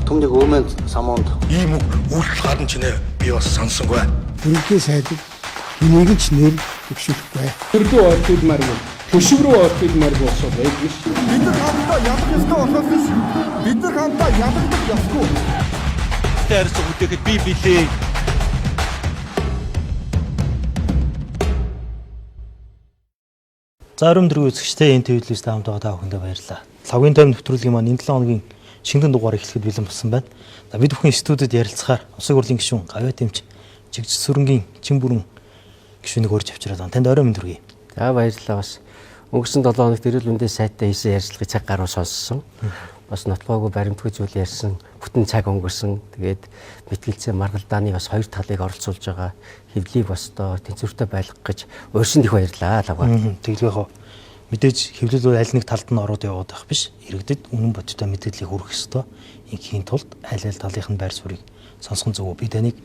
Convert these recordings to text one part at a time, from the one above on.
Түмнийг Өмнөд самуунд Ийм үг үйлдэл гарна чинээ би бас санасангүй. Бүрэлдэхүүн сайдад энийг ч нэр дэвшүүлэхгүй. Өрлөө орхидмааргүй, төшөг рүү орхидмааргүй босоод байдаг шүү. Бид нар хамтдаа ялах ёстой болохоос биш. Бид нар хамтдаа ялагдах ёсгүй. Харилцаа бүтээхэд би билээ. За өрөм дөрөв үзэгчтэй энэ телевизээс хамт байгаа та бүхэндээ баярлалаа. Лавгийн тойм нэвтрүүлгийн маань энэ 7 хоногийн шингэн дугаар эхлэхэд бэлэн болсон байна. За бид бүхэн студид ярилцахаар Улсын хурлын гишүүн Гавьяа Тэмч Жигж Сүрэнгийн Чин бүрэн гишүүнийг урьж авчираад байна. Танд орой минь төргий. За баярлалаа бас. Өнгөрсөн 7 хоногт эрүүл мэндийн сайттай хийсэн ярилцлагыг цаг гаруй сонссон. Бас нотгоогүй баримтгүй зүйл ярьсан, бүтэн цаг өнгөрсөн. Тэгээд мэтгэлцээ маргалдааны бас хоёр талыг оролцуулж байгаа хэвлийг бас одоо тэнцвэртэй байлгах гэж урьсан их баярлалаа лавга. Тэгэлгүй яах вэ? Мэдээж хэвлэл бол аль нэг талд нь ороод яваад байх биш. Иргэдэд үнэн бодиттой мэдээллийг хүргэх ёстой. Ингийн тулд аль аль талынх нь байр суурийг сонсхон зөв. Би таныг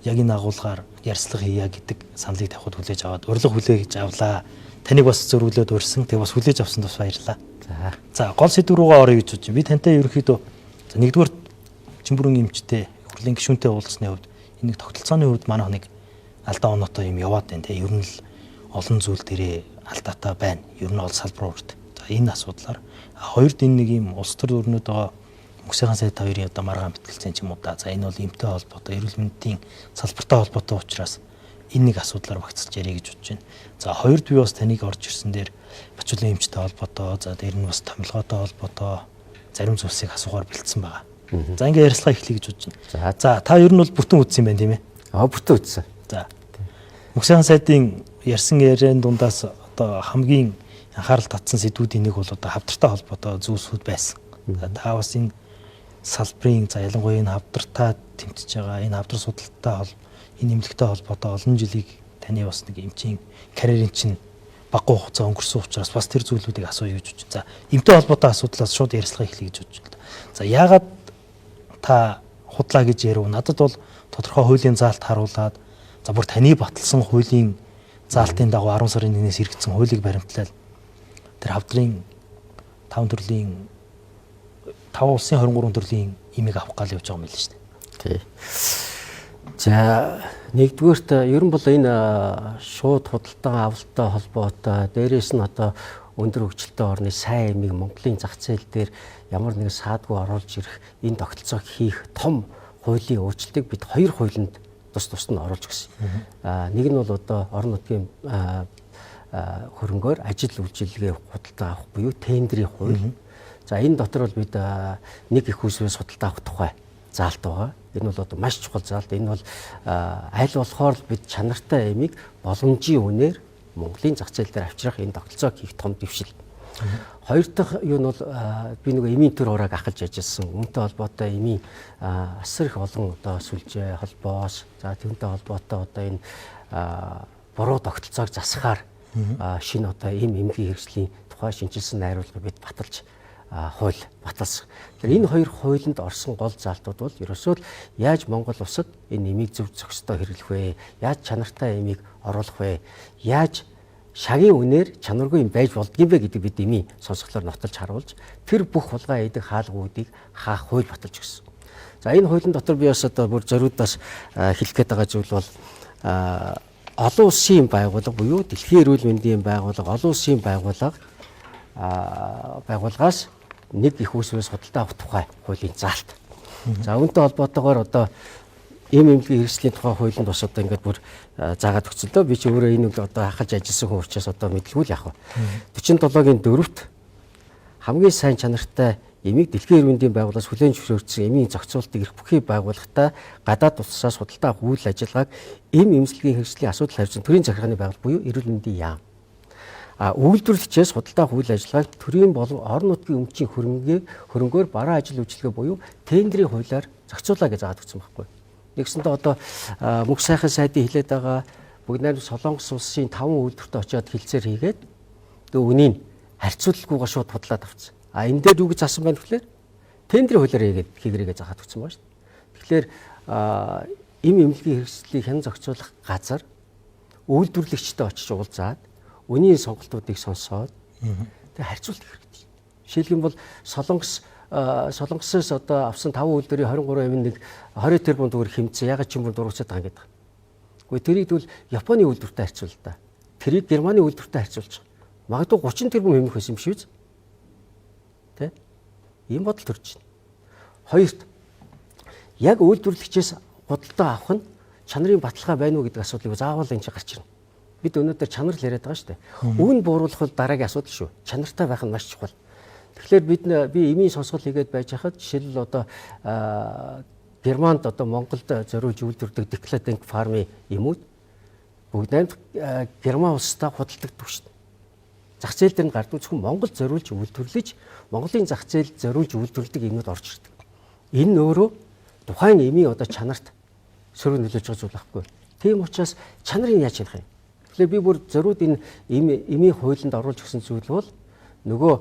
яг энэ агуулгаар ярьцлага хийя гэдэг саналыг тавихад хүлээж аваад урилга хүлээж авлаа. Таныг бас зөрүүлээд урьсан. Тэгээ бас хүлээж авсанд бас баярлалаа. За. За гол сэдв рүүгээ орё гэж бодож байна. Би тантай ерөнхийдөө за нэгдүгээр Чимбүрэн эмчтэй хурлын гишүүнтэй уулзсны хувьд энэ нэг тогтолцооны хувьд манайх нэг алдаа оноотой юм яваад байна те. Ер нь л олон зүйл дээрээ алдаатай байна. Ер нь ол салбар урд. За энэ асуудлаар хоёрд энэ нэг юм улс төр өрнөд байгаа Мөксийн сайд хоёрын одоо маргаан бэтгэлцэн ч юм уу да. За энэ бол эмтэй холбоотой, эрүүл мэндийн салбартай холбоотой учраас энэ нэг асуудлаар багцлж ярих гэж бодож байна. За хоёрд би бас таныг орж ирсэн дээр Бачуулын эмчтэй холбоотой, за дээр нь бас томилгоотой холбоотой зарим зүйлсийг асуухаар бэлдсэн байгаа. За ингээ ярилцлага эхлэе гэж бодож байна. За. За та ер нь бол бүтэн үзсэн юм байна тийм ээ? Аа бүтэн үзсэн. За. Мөксийн сайдын ярьсан яриан дундаас одоо хамгийн анхаарал татсан сэдвүүдийн нэг бол одоо хавдартай холбоотой зүйлсүүд байсан. За та бас энэ салбарын за ялангуяа энэ хавдартай тэмцэж байгаа энэ хавдар судалтай хол энэ эмнэлэгтэй холбоотой олон жилийг таны бас нэг эмчийн карьерийн чинь баггүй хугацаа өнгөрсөн учраас бас тэр зүйлүүдийг асууя гэж бодож байна. За эмтэй холбоотой асуудлаас шууд ярилцлага эхлэе гэж бодож байна. За яагаад та худлаа гэж ярив? Надад бол тодорхой хуулийн заалт харуулад за бүр таны баталсан хуулийн заалтын дагуу 10 сарын 1-ээс хэрэгжсэн хуулийг баримтлал тэр хавдрын 5 төрлийн 5 улсын 23 төрлийн имийг авах гал явж байгаа юм байна шүү дээ. Тий. За нэгдүгээрт ер нь бол энэ шууд худалдан авалттай холбоотой дээрээс нь одоо өндөр хөгжилтэй орны сайн эмийг Монголын зах зээл дээр ямар нэгэн саадгүй оруулж ирэх энэ тогтолцоог хийх том хуулийн өөрчлөлтийг бид хоёр хуулинд тус тусад нь оруулж өгсөн. Нэг нь бол одоо орон нутгийн хөрөнгөөр ажил үйлчилгээ худалдан авах буюу тендрийн хууль. За энэ дотор бол бид нэг их усвээс худалдан авах тухай заалт байгаа. Энэ бол одоо маш чухал заалт. Энэ бол аль болохоор л бид чанартай эмийг боломжийн үнээр Монголын зах зээл дээр авчрах энэ тогтолцоог хийх том дэвшил. Хоёр дахь юу нь бол би нөгөө эмийн төр хурааг ахалж ажилласан. Үүнтэй холбоотой эмийн асар их олон одоо сүлжээ, холбоос, за түүнтэй холбоотой одоо энэ буруу тогтолцоог засахаар шинэ одоо эм эмгийн хэрэгслийн тухай шинжилсэн найруулгыг бид баталж хууль баталсан. Тэгэхээр энэ хоёр хуулинд орсон гол заалтууд бол ерөөсөө л яаж Монгол улсад энэ эмийг зөв зохистой хэрэглэх вэ? Яаж чанартай эмийг оруулах вэ? Яаж шагийн үнээр чанаргүй юм байж болдгийм бэ гэдэг бид эмийн сонсголоор нотолж харуулж тэр бүх хулгай эдэг хаалгуудыг хаах хууль баталж өгсөн. За энэ хуулийн дотор би бас одоо бүр зориуд бас хэлэх гээд байгаа зүйл бол олон улсын байгууллага буюу Дэлхийн эрүүл мэндийн байгууллага, олон улсын байгууллага байгууллагаас нэг их усвээс худалдаа авах тухай хуулийн заалт. За үүнтэй холбоотойгоор одоо эм эмнэлгийн хэрэгслийн тухай хуулинд бас одоо ингээд бүр заагаад өгсөн л дөө. Би чи өөрөө энэ үйл одоо хахалж ажилласан хүн учраас одоо мэдлгүй л яах вэ? 47-гийн 4-т хамгийн сайн чанартай эмийг Дэлхийн эрүүл мэндийн байгууллагаас хүлээн зөвшөөрсөн эмийн зохицуултыг эрх бүхий байгууллагатай гадаад улсаас худалдаа авах үйл ажиллагааг эм эмнэлгийн хэрэгслийн асуудал хариуцсан төрийн захиргааны байгууллага буюу эрүүл мэндийн яам. Үйлдвэрлэгчээс худалдаа авах үйл ажиллагааг төрийн болон орон нутгийн өмчийн хөрөнгөөр бараа ажил үйлчилгээ буюу тендрийн хуулиар зохицуулаа гэж заагаад өгсөн байхгүй. Нэгсэндээ одоо мөнх сайхан сайдын хэлээд байгаа бүгд найрамд Солонгос улсын 5 үйлдвэрт очиод хилцээр хийгээд тэгээ үнийг харьцуулалгүйгээр шууд худлаад авчихсан. Энэ дээр юу гэж заасан байна гэхээр тендрийн хуулиар хийгээд хийгэрээгээ заагаад өгсөн байна шүү дээ. Тэгэхээр эм эмнэлгийн хэрэгслийг хян зохицуулах газар үйлдвэрлэгчтэй очиж уулзаад үнийн сонголтуудыг сонсоод тэгээ харьцуулт хэрэгтэй. Жишээлх юм бол Солонгос Солонгосоос одоо авсан 5 үйлдвэрийн 23 юм нэг 20 тэрбум төгрөг хэмжсэн. Ягаад ч юм бүр дургуцаад байгаа юм гэдэг. Гэхдээ тэрийг тэгвэл Японы үйлдвэртэй харьцуул та. Тэрийг Германы үйлдвэртэй харьцуулж. Магадгүй 30 тэрбум хэмнэх байсан юм биш үү? Тэ? Ийм бодол төрж байна. Хоёрт яг үйлдвэрлэгчээс худалдаа авах нь чанарын баталгаа байна уу гэдэг асуудлыг заавал энэ чинь гарч ирнэ. Бид өнөөдөр чанар л яриад байгаа шүү дээ. Үн бууруулах бол дараагийн асуудал шүү. Чанартай байх нь маш чухал. Тэгэхээр бид би эмийн сонсгол хийгээд байж хахад жишээлбэл одоо Германд одоо Монголд зориулж үйлдвэрлэдэг Decladink фармын эмүүд бүгд найрамд Герман улстай худалдагддаг шүү дээ. Зах зээл дээр нь гардаг зөвхөн Монгол зориулж үйлдвэрлэж, Монголын зах зээл зориулж үйлдвэрлэдэг эмнүүд орж ирдэг. Энэ нь өөрөө тухайн эмийн одоо чанарт сөрөг нөлөөлж байгаа зүйл байхгүй. Тийм учраас чанарыг яаж хянах юм? Тэгэхээр би бүр зориуд энэ эмийн хуулинд оруулж өгсөн зүйл бол нөгөө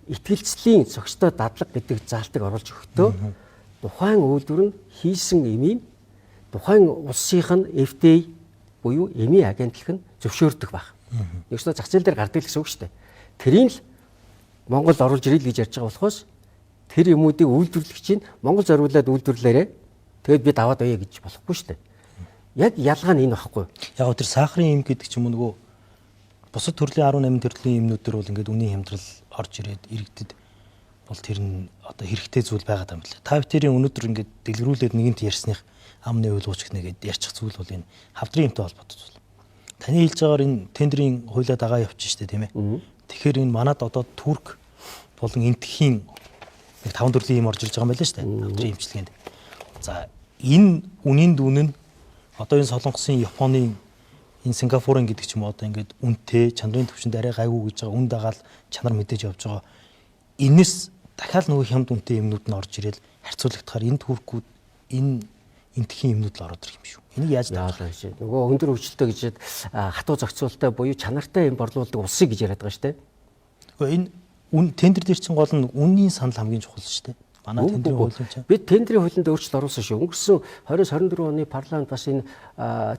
итгэлцлийн зохистой дадлага гэдэг заалтыг оруулж өгөхдөө тухайн үйлдвэр нь хийсэн эмийн тухайн улсынх нь FDA буюу эмийн агентлаг нь зөвшөөрдөг байх. Нэгсээ зах зээл дээр гардаг л гэсэн үг шүү дээ. Тэрийг л Монгол оруулж ирэл гэж ярьж байгаа болохоос тэр юмуудыг үйлдвэрлэгч нь Монгол зориулаад үйлдвэрлээрээ тэгээд бид аваад байя гэж болохгүй шүү дээ. Яг ялгаа нь энэ багхгүй. Яг тэр сахарын эм гэдэг ч юм уу нөгөө бусад төрлийн 18 төрлийн эмнүүд төр бол ингээд үнийн хямдрал орж ирээд иргэдэд бол тэр нь одоо хэрэгтэй зүйл байгаад юм лээ. Та бүхэн өнөөдөр ингээд дэлгэрүүлээд нэгэнт ярьсных амны уйлгууч гэнэгээд ярьчих зүйл бол энэ хавдрын эмтэй холбоотой зүйл. Таны хэлж байгаагаар энэ тендрийн хуулиа дагаа явчих штэ тийм ээ. Тэгэхээр энэ манад одоо Турк болон Энтхийн нэг таван төрлийн юм орж ирж байгаа юм байна штэ. Хавдрын эмчилгээнд. За энэ үнийн дүн нь одоо энэ Солонгосын, Японы, энэ Сингапурын гэдэг ч юм уу одоо ингээд үнэтэй чанарын төвшөнд арай гайгүй гэж байгаа үн дагаал чанар мэдээж явж байгаа. Энэс дахиад нөгөө хямд үнэтэй юмнууд нь орж ирэл харьцуулагдахаар энэ туркууд энэ энтхийн юмнууд л ороод ирэх юм шүү. Энийг яаж яалаа гэж. Нөгөө өндөр хөгжилтэй гэж хатуу зохицуулттай буюу чанартай юм борлуулдаг улсыг гэж яриад байгаа шүү дээ. Гэхдээ энэ үн тендер дээр чинь гол нь үнийн санал хамгийн чухал шүү дээ. Манай тендрийн хуулийн чинь. Бид тендрийн хуулинд өөрчлөлт оруулсан шүү. Өнгөрсөн 2024 оны парламент бас энэ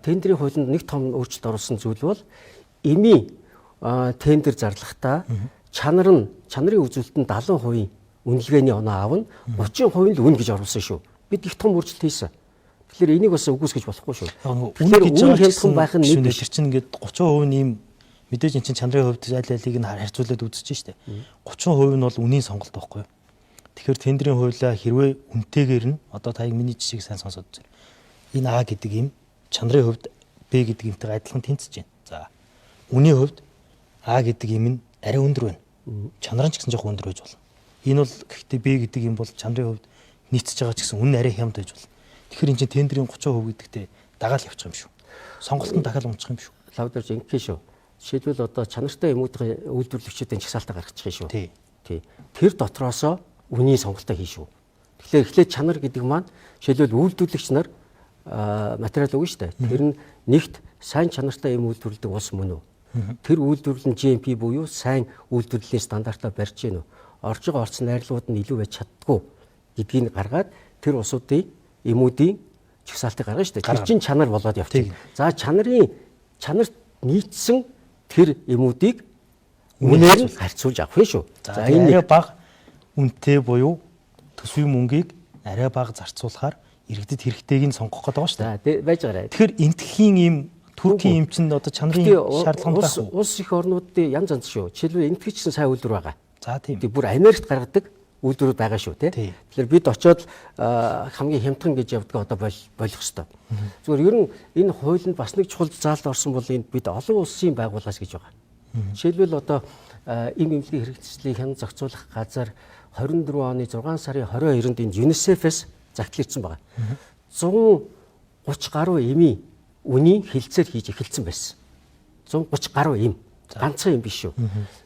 тендрийн хуулинд нэг том өөрчлөлт оруулсан зүйл бол эмийн тендер зарлахдаа чанар нь чанарын үзүүлэлт нь 70% үнэлгээний оноо авна, 30% нь л үн гэж оруулсан шүү. Бид их том өөрчлөлт хийсэн. Тэгэхээр энийг бас үгүйсгэж болохгүй шүү. Тэгэхээр үн хямдхан байх нь нэг тэр чинь ингээд 30% нь ийм мэдээж эн чинь чанарын хувьд аль алийг нь харьцуулаад үзэж штэ. 30% нь бол үнийн сонголт байхгүй юу? Тэгэхээр тендрийн хуулиа хэрвээ үнэтэйгээр нь одоо таяг миний жишээг сайн сонсоод үзээрэй. Энэ А гэдэг юм чанарын хувьд Б гэдэг юмтайгаа адилхан тэнцэж байна. За үнийн хувьд А гэдэг юм нь арай өндөр байна. Чанар нь ч гэсэн жоох өндөр байж болно. Энэ бол гэхдээ Б гэдэг юм бол чанарын хувьд нийцэж байгаа ч гэсэн үнэ арай хямд байж болно. Тэгэхээр эн чинь тендрийн 30% гэдэгтээ дагаал явчих юм шүү. Сонголт нь дахиад унчих юм шүү. Лавдарч ингэх шүү. Жишээлбэл одоо чанартай юмуудын үйлдвэрлэгчдийн жагсаалтаа гаргачих шүү. Тий. Тэр дотроосоо үнийн сонголтоо хийн шүү. Тэгэхээр эхлээд чанар гэдэг маань жишээлбэл үйлдвэрлэгч нар материал өгнө шүү дээ. Тэр нь нэгт сайн чанартай юм үйлдвэрлэдэг улс мөн үү? Тэр үйлдвэрлэл нь GMP буюу сайн үйлдвэрлэлийн стандартаа барьж гин үү? Орж байгаа орцсон найрлууд нь илүү байж чаддгүй гэдгийг гаргаад тэр улсуудын эмүүдийн жагсаалтыг гаргана шүү дээ. Тэр чинь чанар болоод явчих. За чанарт нийцсэн тэр эмүүдийг үнээр нь харьцуулж авах юм шүү. За энэ арай бага үнэтэй буюу төсвийн мөнгийг арай бага зарцуулахаар иргэдэд хэрэгтэйг нь сонгох гэдэг байгаа шүү дээ. За байж байгаарай. Тэгэхээр энтхийн им Туркийн им чинь одоо чанарын шаардлага байх уу? Улс их орнуудын янз янз шүү. Жишээлбэл энтхий ч гэсэн сайн үйлдвэр байгаа. За тийм. Тэг бүр Америкт гаргадаг үйлдвэрүүд байгаа шүү тий. Тэгэхээр бид очиод хамгийн хямдхан гэж явдаг одоо болох ёстой. Зүгээр ер нь энэ хуулинд бас нэг чухал заалт орсон бол энд бид олон улсын байгууллагаас гэж байгаа. Жишээлбэл одоо эм эмнэлгийн хэрэгцлийг хян зохицуулах газар 24 оны 6 сарын 22-нд энэ ЮНИСЕФ-с загтал ирсэн байгаа. 130 гаруй эмийн үнийн хилцээр хийж эхэлсэн байсан. 130 гаруй эм. Ганцхан юм биш шүү.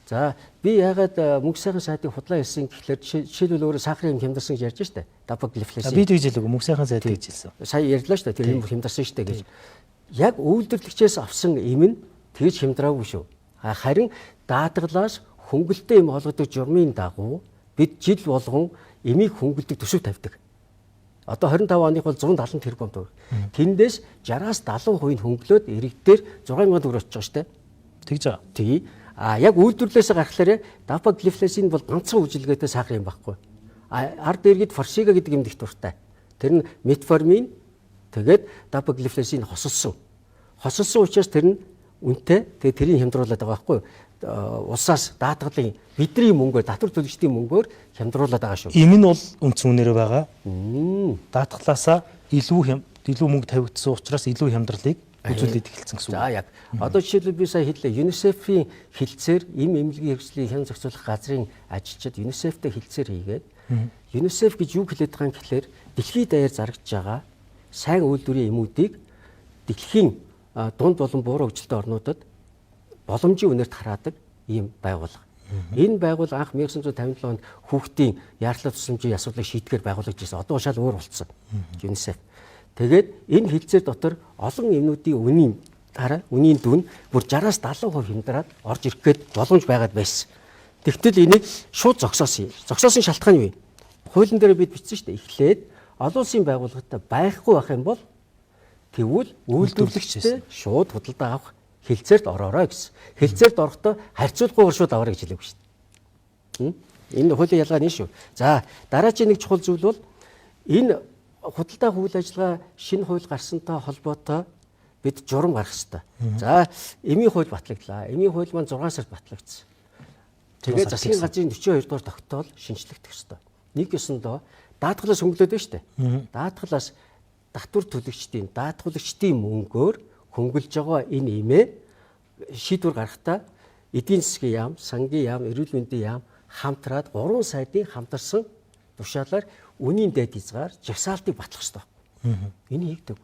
За би яагаад мөнгө сайхан сайдыг худлаа ярьсан гэхлээр жишээлбэл өөрөө сахарын юм хямдарсан гэж ярьж штэ. Дапаглифлозин. Би тэгж хэлээгүй мөнгө сайхан сайд гэж хэлсэн. Сая ярьлаа штэ. Тэр юм хямдарсан штэ гэж. Яг үйлдвэрлэгчээс авсан эм нь тэгж хямдраагүй шүү. Харин даатгалаас хөнгөлтэй юм олгодог журмын дагуу бид жил болгон эмийг хөнгөлдөг төсөв тавьдаг. Одоо 25 оных бол 170 тэрбум төгрөг. Тэндээс 60-аас 70% нь хөнгөлөөд иргэдээр 6,000 төгрөг очиж байгаа штэ. Тэгж байгаа. Тий. А яг үйлдвэрлэлээсээ гаргахлаарэ дапаглифлозин бол ганцхан үйлчилгээтэй сахар юм байхгүй. Ард иргэд Форсига гэдэг юмд их дуртай. Тэр нь метформин тэгээд дапаглифлозин хосолсон. Хосолсон учраас тэр нь үнэтэй. Тэгээд тэрийг хямдруулаад байгаа байхгүй юу? Улсаас даатгалын бидний мөнгөөр, татвар төлөгчдийн мөнгөөр хямдруулаад байгаа шүү. Им нь бол үндсэн үнээрээ байгаа. Даатгалаасаа илүү илүү мөнгө тавигдсан учраас илүү хямдралыг үзүүлээд эхэлсэн гэсэн үг. За яг. Одоо жишээлбэл би сая хэллээ. ЮНИСЕФ-ийн хилцээр эм эмнэлгийн хэрэгслийн хян зохицуулах газрын ажилчид ЮНИСЕФ-тэй хилцээр хийгээд ЮНИСЕФ гэж юу хэлээд байгаа юм гэхлээр дэлхийд даяар зарагдж байгаа сайн үйлдвэрийн эмүүдийг дэлхийн дунд болон буурай хөгжилтэй орнуудад боломжийн үнээр тараадаг ийм байгууллага. Энэ байгууллага анх 1957 онд хүүхдийн яарлаа тусламжийн асуудлыг шийдэхээр байгуулагдж байсан. Одоо шал өөр болцсон. ЮНИСЕФ. Тэгээд энэ хилцээр дотор олон эмнүүдийн үнийн дараа үнийн дүн бүр 60-аас 70% хямдраад орж ирэх гээд боломж байгаад байсан. Тэгтэл энийг шууд зогсоосон юм. Зогсоосон шалтгаан юу юм? Хуулийн дээр бид бичсэн шүү дээ. Эхлээд олон улсын байгууллагатай байхгүй байх юм бол тэгвэл үйлдвэрлэгчтэй шууд худалдаа авах хилцээрт ороорой гэсэн. Хилцээрт орохдоо харьцуулахгүйгээр шууд аваарай гэж хэлээгүй шүү дээ. Энэ хуулийн ялгаа нь шүү. За дараагийн нэг чухал зүйл бол энэ худалдаа үйл ажиллагаа шинэ хууль гарсантай холбоотой бид журам гаргах хэрэгтэй. За эмийн хууль батлагдлаа. Эмийн хууль маань 6 сард батлагдсан. Тэгээд засгийн газрын 42 дугаар тогтоол шинжлэгдэх ёстой. Нэг ёсондоо даатгалаас хөнгөлөөд байна шүү дээ. Даатгалаас татвар төлөгчдийн, даатгуулагчдын мөнгөөр хөнгөлж байгаа энэ эмээ шийдвэр гаргахдаа эдийн засгийн яам, сангийн яам, эрүүл мэндийн яам хамтраад 3 сайдын хамтарсан тушаалаар үнийн дээд хязгаар жагсаалтыг батлах ёстой. Энэ хийгдэг.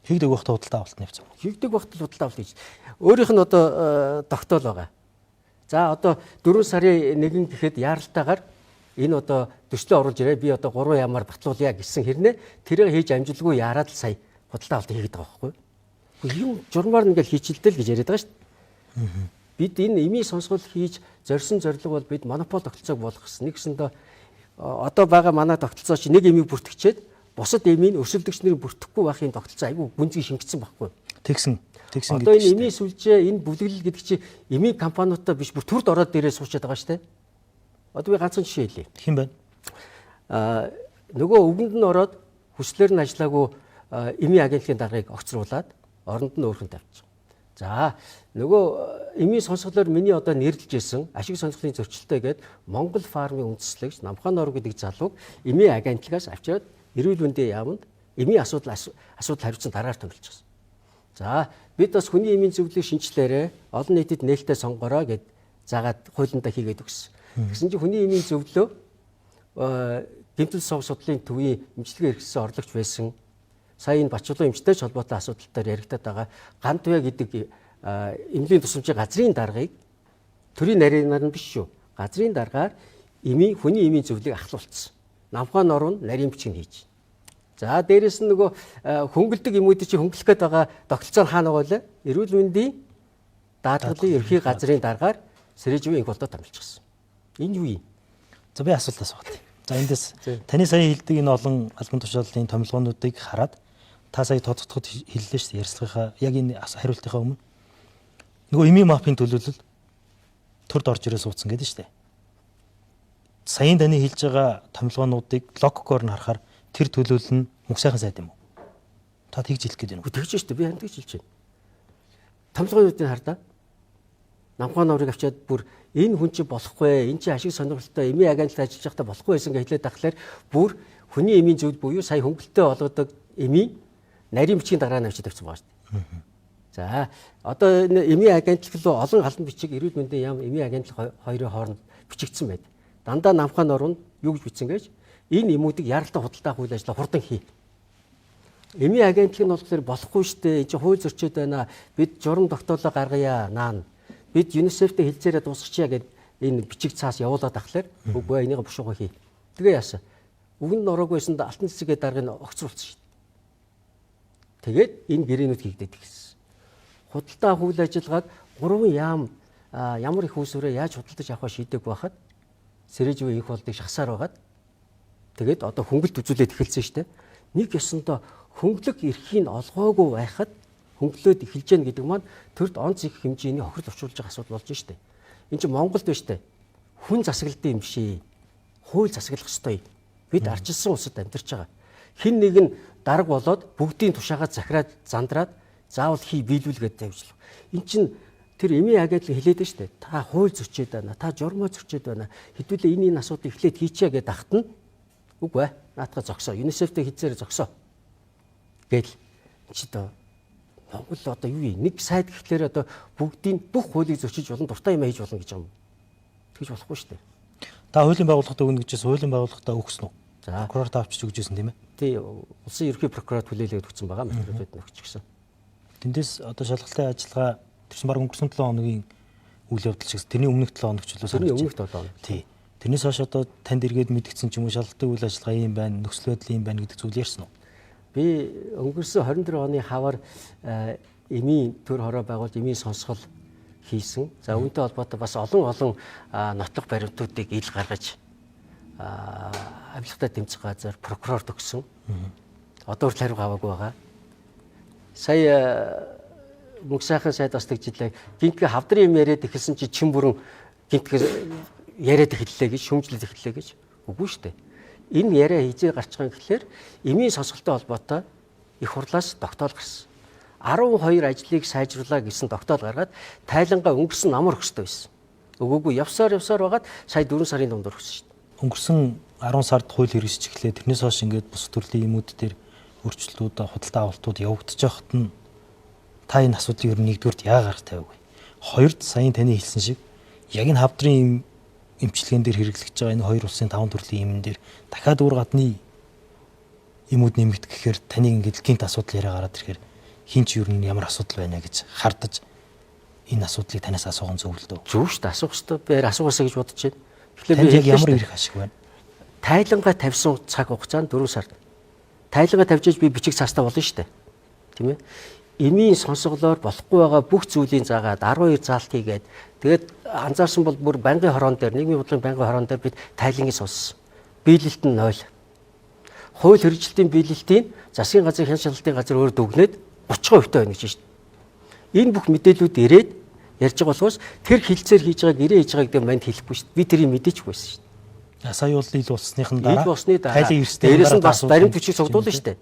Хийгдэг байхдаа худалдаа авалт нь явцсан. Хийгдэг байхдаа худалдаа авалт хийж. Өөрийнх нь одоо тогтоол байгаа. За одоо 4 сарын 1 гэхэд яаралтайгаар энэ одоо төслөө оруулж ирээ. Би одоо 3 яамаар батлуулъя гэсэн хэрнээ тэрийг хийж амжилгүй яарад л сая худалдаа авалт хийгээд байгаа байхгүй юу? Юм журмаар ингээл хийчилдэл гэж яриад байгаа шүү дээ. Бид энэ эмийн сонсгол хийж зорьсон зорилго бол бид монопол тогтолцоог болгох гэсэн. Нэгсэндээ одоо байгаа манай тогтолцоо чи нэг эмийг бүртгэчээд бусад эмийг өрсөлдөгч нэр бүртгэхгүй байхын тогтолцоо айгүй гүнзгий шингэсэн байхгүй юу? Тэгсэн. Тэгсэн гэдэг. Одоо энэ эмийн сүлжээ, энэ бүлэглэл гэдэг чи эмийн компаниудаа биш бүр төрд ороод дээрээ суучаад байгаа шүү дээ. Одоо би ганцхан жишээ хэлье. Хэн бэ? Нөгөө өвгөнд нь ороод хүслээр нь ажиллаагүй эмийн агентлагийн даргаыг огцруулад оронд нь өөрхөн тавьчих. За нөгөө эмийн сонсголоор миний одоо нэрлэж исэн ашиг сонирхлын зөрчилтэй гээд Монгол фармын үндэслэгч Намхан Нор гэдэг залууг эмийн агентлагаас авчираад эрүүл мэндийн яамд эмийн асуудал хариуцсан дараагаар томилчихсан. За бид бас хүний эмийн зөвлөлийг шинчлээрээ олон нийтэд нээлттэй сонгороо гэд заагаад хуулиндаа хийгээд өгсөн. Тэгсэн чинь хүний эмийн зөвлөө гэмтэл сов судлалын төвийн эмчилгээ эрхэлсэн орлогч байсан. Сая энэ Бачуулан эмчтэй ч холбоотой асуудал дээр яригдаад байгаа Гантуя гэдэг эмнэлгийн тусламжийн газрын даргаыг төрийн нарийнаар нь биш шүү. Газрын даргаар эмийн хүний эмийн зөвлөлийг ахлуулсан. Намхан норуу нь нарийн бичиг хийж. За дээрэс нь нөгөө хөнгөлдөг эмүүд чи хөнгөлөх гээд байгаа тогтолцоо нь хаана байгаа вэ? Эрүүл мэндийн даатгалын ерхий газрын даргаар Сэрээжвийн инх болдоо томилчихсан. Энэ юу юм? За би асуулт асуух. За эндээс таны сая хэлдэг энэ олон албан тушаалын томилгоонуудыг хараад та сая тодтоход хэллээ шүү дээ ярилцлагынхаа яг энэ хариултынхаа өмнө нөгөө эмийн мафийн төлөөлөл төрд орж ирээ суудсан гэдэг шүү дээ. Саяын таны хэлж байгаа томилгоонуудыг логикоор нь харахаар тэр төлөөлөл нь мөнх сайхан сайд юм уу? Та тэгж хэлэх гээд байна уу? Тэгж шүү дээ. Би харин тэгж хэлж байна. Томилгоонуудыг хардаа. Намхан нурыг авчиад бүр энэ хүн чи болохгүй, энэ чи ашиг сонирхолтой эмийн агентлагт ажиллаж байхдаа болохгүй байсан гэж хэлээд тахлаар бүр хүний эмийн зөвлөл буюу сая хөнгөлөлтөй олгодог эмийн нарийн бичгийн дараа нь авчиад тавьсан байгаа шүү дээ. За одоо энэ эмийн агентлаг руу олон албан бичиг эрүүл мэндийн яам эмийн агентлаг хоёрын хооронд бичигдсэн байд. Дандаа Намхан нуруу юу гэж бичсэн гэж энэ эмүүдийг яралтай худалдаа авах үйл ажиллагаа хурдан хий. Эмийн агентлаг нь болохоор болохгүй шүү дээ. Энд чи хууль зөрчөөд байна. Бид журам тогтоолоо гаргая наана. Бид ЮНИСЕФ-тэй хилцээрээ дуусгачихъя гэд энэ бичиг цаас явуулаад ахлаар үгүй энийг бушуугаа хий. Тэгээ яасан. Үгэнд нь ороогүй байсан да алтан цэцгээ даргыг огцруулсан шүү дээ. Тэгээд энэ гэрээнүүд хийгдээд эхэлсэн. Худалдаа авах үйл ажиллагааг гурван яам ямар их үүсвэрээ яаж худалдаж авахаа шийдэг байхад Сэрээжвийн инх болдыг шахсаар байгаад тэгээд одоо хөнгөлт үзүүлээд эхэлсэн шүү дээ. Нэг ёсондоо хөнгөлөх эрхийг олгоогүй байхад хөнгөлөөд эхэлж гэн гэдэг маань төрд онц их хэмжээний хохирол учруулж байгаа асуудал болж штэ. Энд чинь Монголд байна штэ. Хүн засаглалын юм биш ээ. Хууль засаглах ёстой. Бид арчилсан улсад амьдарч байгаа. Хин нэг нь дарга болоод бүгдийн тушаагаа захираад зандраад заавал хий биелүүлгээд тавьжлаа. Эн чин тэр эмийн агентлаг хэлээд нь штэ. Та хууль зөрчөөд байна. Та журмаа зөрчөөд байна. Хэдүүлээ энэ асуудлыг эхлээд хийчээ гэдээ ахтана. Үгүй ээ. Наатгаа зогсоо. ЮНИСЕФ-тэй хизээр зогсоо. Гэл чи одоо Монгол одоо юу юм? Нэг сайд гэхлээр одоо бүгдийн бүх хуулийг зөрчиж болно, дуртай юм хийж болно гэж юм. Тэгж болохгүй шүү дээ. Та хуулийн байгууллагад өгнө гэжээс хуулийн байгууллагадаа өгсөн үү? За. Прокурорт авчиж өгч ирсэн тийм ээ. Тий, улсын ерөнхий прокурорт хүлээлгээд өгсөн байгаа материалууд нь өгчихсөн. Тэндээс одоо шалгалтын ажиллагаа тэрсэн баг өнгөрсөн 7 хоногийн үйл явдал шиг тэрний өмнөх 7 хоног ч үлээ Тэрний өмнөх 7 хоног. Тий. Тэрнээс хойш одоо танд эргээд мэдгдсэн ч юм уу шалгалтын үйл ажиллагаа ийм байна, нөхцөл байдал ийм байна гэдэг зүйл ярьсан уу? Би өнгөрсөн 24 оны хавар эмийн төр хороо байгуулж эмийн сонсгол хийсэн. За үүнтэй холбоотой бас олон нотлох баримтуудыг ил гаргаж авилгатай тэмцэх газар прокурорт өгсөн. Одоо хүртэл хариу аваагүй байгаа. Сая мөнх сайхан сайд бас тэгжлээ. Гинтгэ хавдрын юм яриад эхэлсэн чи чин бүрэн гинтгэ яриад эхэллээ гэж шүмжлээд эхэллээ гэж. Үгүй шүү дээ. Энэ яриа хизээ гарч байгаа юм гэхлээр эмийн сонсголтой холбоотой их хурлаас тогтоол гарсан. 12 ажлыг сайжруулаа гэсэн тогтоол гаргаад тайлангаа өнгөрсөн намар өгсдөй байсан. Өгөөгүй явсаар байгаад сая 4 сарын дунд өгсөн шүү дээ. Өнгөрсөн 10 сард хууль хэрэгжиж эхлэе. Тэрнээс хойш ингээд бус төрлийн юмуд дээр өөрчлөлтүүд, худалдаа авалтууд явагдаж байхад нь та энэ асуудлыг ер нь нэгдүгüрт яагаар тавиагүй. Хоёрд саяын таны хэлсэн шиг яг энэ хавдрын эмчилгээн дээр хэрэглэгдэж байгаа энэ хоёр улсын таван төрлийн эмэн дээр дахиад өөр гадны эмүүд нэмэгдэх гэхээр таны ингээд гинт асуудал яриа гараад ирэхээр хин ч ер нь ямар асуудал байна гэж хардаж энэ асуудлыг танаас асуухан зөв л дөө. Зөв шүү дээ. Асуух ёстой. Би асуугаасаа гэж бодож байна. Тэгэхээр би яг ямар эрх ашиг байна? Тайлангаа тавьсан цаг хугацаанд 4 сард. Тайлангаа тавьж би бичиг цаастаа болно шүү дээ. Тийм ээ. Эмийн сонсголоор болохгүй байгаа бүх зүйлийн заагаад 12 заалт хийгээд тэгээд анзаарсан бол бүр байнгын хорон дээр нийгмийн бодлогын байнгын хорон дээр бид тайлангийг сонссон. Биелэлт нь 0. Хууль хэрэгжилтийн биелэлтийн засгийн газрын хяналт шалгалтын газар өөр дүгнээд 30% та байна гэж шүү дээ. Энэ бүх мэдээлүүд ирээд ярьж байгаа болохоос тэр хилцээр хийж байгааг гэрээ хийж байгааг гэдэг манд хэлэхгүй шүү дээ. Би тэрийг мэдээчгүй байсан шүү дээ. Сая бол ил болсныхан дараа ил болсны дараа дээрээс нь бас баримт бичиг цуглуулна шүү дээ.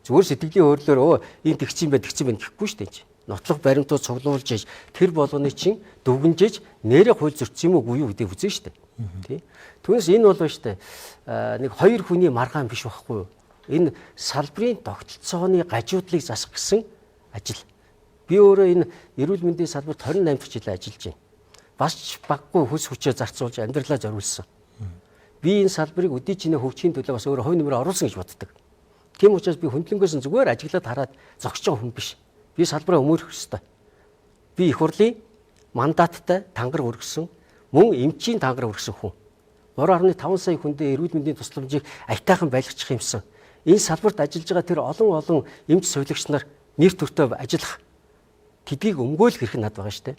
Зүгээр сэтгэлийн хөдлөлөөр өө энэ тэгсэн байх тэгсэн байх гэхгүй шүү дээ. Нотлох баримтууд цуглуулж ээж тэр болгоны чинь дүгнжээж нэрээ хууль зөрчсөн юм уу үгүй юу гэдгийг үзэн шүү дээ. Тий. Түүнээс энэ бол шүү дээ. Нэг хоёр хүний маргаан биш байхгүй юу? Энэ салбарын тогтолцооны гажуудлыг засах гэсэн ажил. Би өөрөө энэ эрүүл мэндийн салбарт 28 дахь жил ажиллаж байна. Бас ч баггүй хөлс хүчээ зарцуулж амьдралаа зориулсан. Би энэ салбарыг өдий чинээ хөгжихийн төлөө бас өөрөө хувь нэмрээ оруулсан гэж боддог. Тийм учраас би хөндлөнгөөс нь зүгээр ажиглаад хараад зогсож байгаа хүн биш. Би салбараа өмөрөх ёстой. Би их хурлын мандаттай тангар өргөсөн, мөн эмчийн тангар өргөсөн хүн. 3.5 сая хүндээ эрүүл мэндийн тусламжийг аятайхан байлгачих юмсан. Энэ салбарт ажиллаж байгаа тэр олон эмч сувилагч нар нэр төртөө ажиллах тэдгийг өмгөөлөх эрх нь над байгаа шүү дээ.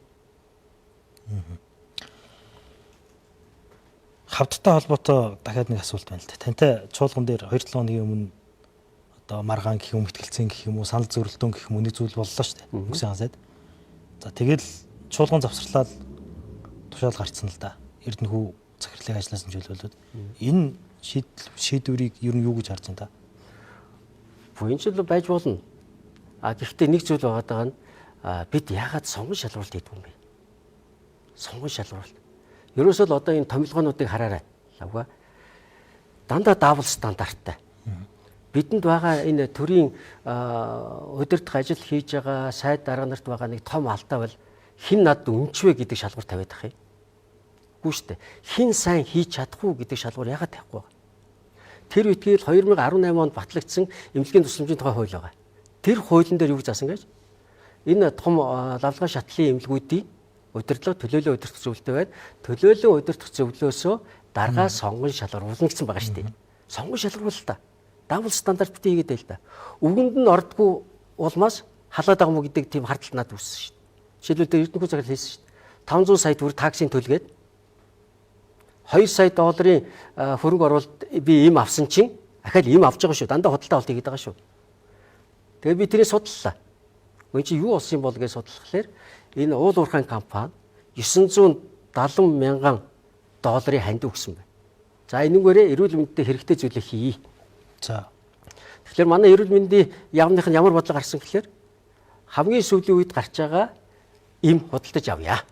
Хавдтай холбоотой дахиад нэг асуулт байна л да. Тантай чуулган дээр 2-7 хоногийн өмнө одоо маргаан гэх юм, мэтгэлцэн гэх юм уу, санал зөрөлдөөн гэх юм уу нэг зүйл боллоо шүү дээ. Үгсэн сайд. За тэгэл чуулган завсарлаад тушаал гарцсан л да. Эрдэнэхүү захирлыг ажилласан чөлөөлөд энэ шийдвэрийг ер нь юу гэж харж байна та? Буян ч л байж болно. А гэхдээ нэг зүйл байгаа даа нь бид яагаад сонгон шалралт хийдэг юм бэ? Сонгон шалралт. Ерөөсөө л одоо энэ томилгоонуудыг хараарай. Лавга. Дандаа даавал стандарттай. Бидэнд байгаа энэ төрийн удирдах ажил хийж байгаа сайд дарга нарт байгаа нэг том алдаа бол хэн надад өмчвэ гэдэг шалгуур тавиад ах юм. Үгүй шүү дээ. Хэн сайн хийж чадахгүй гэдэг шалгуур яагаад тавихгүй байгаа? Тэр үеийн 2018 онд батлагдсан эмнэлгийн тусламжийн тухай хууль байгаа. Тэр хуулийн дээр юу гэж заасан гэж? Энэ том лавлгаа шатлалын эмнэлгүүдийн удирдлага төлөөлөн удирдах зөвлөлтөй байна. Төлөөлөн удирдах зөвлөөсөө даргаа сонгон шалгаруулна гэсэн байгаа шүү дээ. Сонгон шалгаруул та. Давл стандарт битгий хийгээд байл та. Үгэнд нь ордгоо улмаас халаад байгаа мó гэдэг тийм хардтал надад үүссэн шүү дээ. Жишээлбэл тэр Эрдэнэхүү захирал хийсэн шүү дээ. 500 сая төгрөг таксийн төлгээд 2 сая долларын хөрөнгө оруулалт би им авсан чинь ахаал им авч байгаа шүү. Дандаа худалдаа авалт хийгээд байгаа шүү. Тэгээ би тэрийг судлаа. Үн чи юу болсон юм бол гэж судлахлаар энэ уул уурхайн компани 970 мянган долларын хандив өгсөн байна. За энүүгээрээ эрүүл мэндэд хэрэгтэй зүйлээ хийе. За. Тэгэхээр манай эрүүл мэндийн яамных нь ямар бодлого гарсан гэхээр хамгийн сүүлийн үед гарч байгаа эм худалдаж авъя.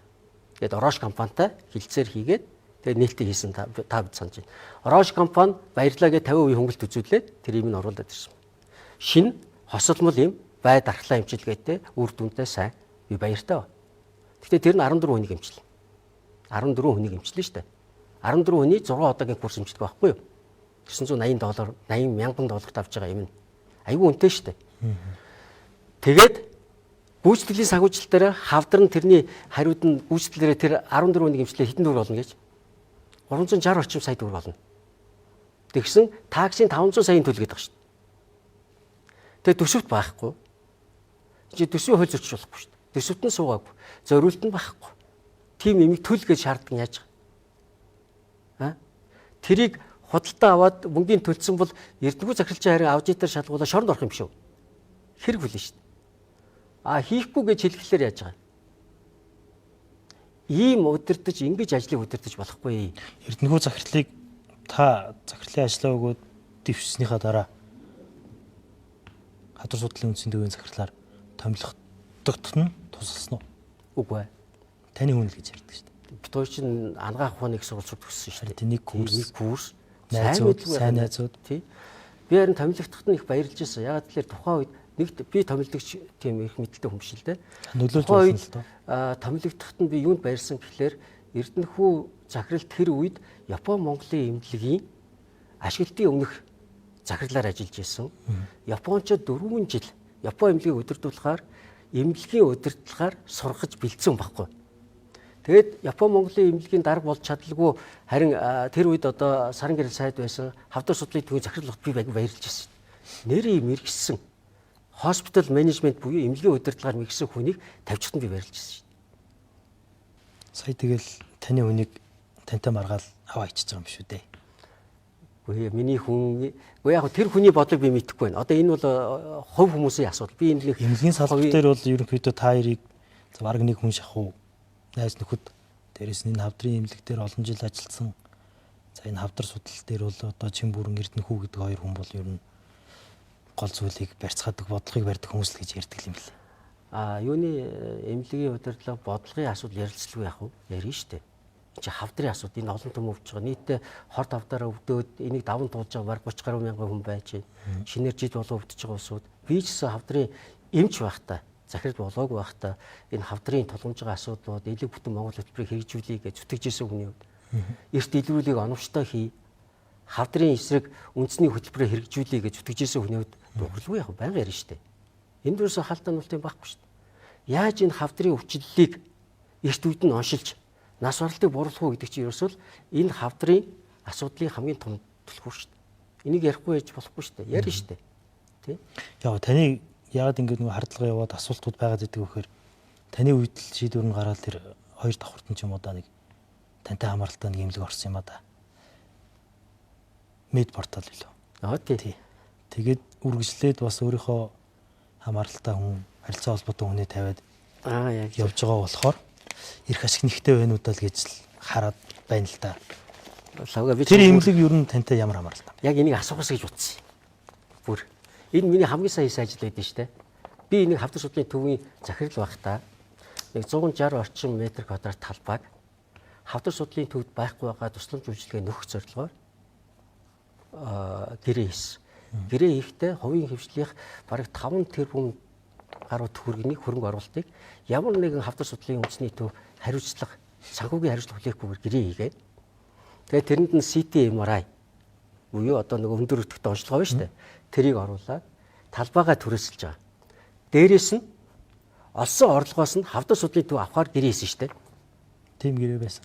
Тэгэд Орош компанитай хилцээр хийгээд тэгээд нээлттэй хийсэн та бид санаж байна. Орош компани баярлаа гэж 50% хөнгөлт үзүүлээд тэр им нь оруулаад ирсэн. Шинэ хосолмол им бай дархлаа эмчилгээтэй үр дүнтэй сайн би баяртай. Гэхдээ тэр нь 14 хүнийг эмчилнэ. 14 хүнийг эмчилнэ шүү дээ. 14 хүний 6 удаагийн курс эмчилгээ байхгүй юу? 980 доллар 80 мянган долларт авч байгаа юм. Айгүй үнэтэй шүү дээ. Тэгээд гүйцэтгэлийн санхүүжилт дээр хавдар нь тэрний хариуд нь гүйцэтгэлээрээ тэр 14 хүнийг эмчлээ хэдэн төгрөг болно гэж 360 орчим сая төгрөг болно. Тэгсэн таксийн 500 саяын төлөг гэдэг шүү дээ. Тэгээ төсөвт байхгүй. Чи төсвийн хууль зөрчиж болохгүй шүү дээ. Төсөвт нь суугаагүй. Зориулт нь байхгүй. Тим имийг төл гэж шаарддаг нь яаж байгаа? Тэрийг худалдаа аваад мөнгөний төлсөн бол Эрдэнэгүй захирлын харин аудитор шалгуулаа шоронд орох юм шүү. Хэрэг хүлэн шүү дээ. А хийхгүй гэж хэлэхлээр яаж байгаа? Ийм удирдах ингэж ажлыг удирдах болохгүй. Эрдэнэгүй захирлыг та захирлын ажлаа өгөөд дэвшснийхаа дараа хадвар судлалын үндсэн төвийн захирлаар томилогдогдох нь тусалсан уу? Үгүй ээ. Таны хүн л гэж ярьдаг шүү дээ. Бид хоёр чинь ангаах ухааны их сурвалжууд төгссөн шүү дээ. Нэг курс, нэг курс. Найзууд, сайн найзууд. Тий. Би харин томилогдоход нь их баярлж байсан. Ягаад гэвэл тухайн үед нэгт би томилогдогч тийм их мэдлэлтэй хүн биш л дээ. Нөлөөлж байсан л доо. Томилогдоход нь би юунд баярлсан гэхлээр Эрдэнэхүү захирал тэр үед Япон Монголын эмнэлгийн ашиглалтын өмнөх захирлаар ажиллаж исэн. Япончууд 4 жил Япон эмнэлгийг удирдуулахаар эмнэлгийн удирдлагаар сургаж бэлдсэн байхгүй. Тэгээд Япон Монголын эмнэлгийн дарга болж чадалгүй харин тэр үед одоо саран гэрэл сайд байсан хавдар судлалын төвийн захирал би баярлж байсан. Нэрээ мэрэгсэн hospital management буюу эмнэлгийн удирдлагаар мэрэгсэн хүнийг тавьчихсан би баярлж байсан шүү дээ. Сая тэгэл таны хүнийг тантай маргаал аваа ичиж байгаа юм шүү дээ. Үгүй миний хүн үгүй яг тэр хүний бодлого би мэдэхгүй байна. Одоо энэ бол хувь хүмүүсийн асуудал. Би энэ эмнэлгийн салбар дээр бол ерөнхийдөө та хоёрыг бараг нэг хүн шахуу найз нөхөд дээрэс нь энэ хавдрын эмнэлэг дээр олон жил ажилласан. За энэ хавдар судлал дээр бол одоо чин бүрэн Эрдэнэхүү гэдэг хоёр хүн бол ер нь гол зүйлийг барьцгаадаг, бодлогыг барьдаг хүмүүс л гэж ярьдаг юм лээ. А юуны эмнэлгийн удирдлага бодлогын асуудал ярилцлага яах вэ? Ярина шүү дээ. Энд чи хавдрын асуудал энэ олон том өвч байгаа. Нийтдээ хор тавдаараа өвдөөд энийг даван туулж байгаа бараг 30 гаруй мянган хүн байж байна. Шинээр жид болон өвдөж байгаа улсууд. Би ч гэсэн хавдрын эмч байхдаа захирал болоогүй байхдаа энэ хавдрын тулгамж байгаа асуудлууд элэг бүтэн Монгол хөтөлбөрийг хэрэгжүүлэе гэж зүтгэж исэн хүний хувьд эрт илрүүлгийг оновчтой хий хавдрын эсрэг үндэсний хөтөлбөрийг хэрэгжүүлэе гэж зүтгэж исэн хүний хувьд дууралгүй яг байнга ярина шүү дээ. Энд дээрээс хаалтаа нулт юм байхгүй шүү дээ. Яаж энэ хавдрын өвчлөлийг эрт үед нь оншилж нас баралтыг буруулах уу гэдэг чинь ерөөсөө л энэ хавдрын асуудлын хамгийн том түлхүүр шүү дээ. Энийг ярихгүй байж болохгүй шүү дээ. Ярина шүү дээ. Тэ? Яг таны яагаад ингэж нэг хардлага яваад асуултууд байгаад идэг вэхээр таны үед л шийдвэр нь гараад тэр хоёр давхартан ч юм уу да нэг тантай хамааралтай нэг имлэг орсон юм а да. Мед портал билүү. Аа тий. Тэгээд үргэлжлээд бас өөрийнхөө хамааралтай хүн харилцаа холбоотой хүнээ тавиад аа яг явж байгаа болохоор эрх ашиг нэгтэй байна уу даа л гэж л хараад байна л да. Лавга би тэр имлэг ер нь тантай ямар хамааралтай? Яг энийг асуухаас гэж утсан. Бүр энэ миний хамгийн сайн хийсэн ажил байдэн штэ. Би энийг хавдар судлалын төвийн захирал байхдаа нэг 160 орчим метр квадрат талбайг хавдар судлалын төвд байхгүй байгаа тусламж үйлчилгээ нөхөх зорилгоор гэрээ хийсэн. Гэрээ хийхдээ хувийн хвшлийнх бараг 5 тэрбум гаруй төгрөгийн хөрөнгө оруулалтыг ямар нэгэн хавдар судлалын үндэсний төв хариуцлага санхүүгийн хариуцлага хүлээхгүйгээр гэрээ хийгээд тэгээд тэрэнд нь CT MRI буюу одоо нэг өндөр өртөгтэй онцлогоо байна шүү дээ. Тэрийг оруулаад талбайгаа түрээсэлж байгаа. Дээрээс нь олсон орлогоос нь хавдар судлалын төв авахар гэрээ хийсэн шүү дээ. Тийм гэрээ байсан.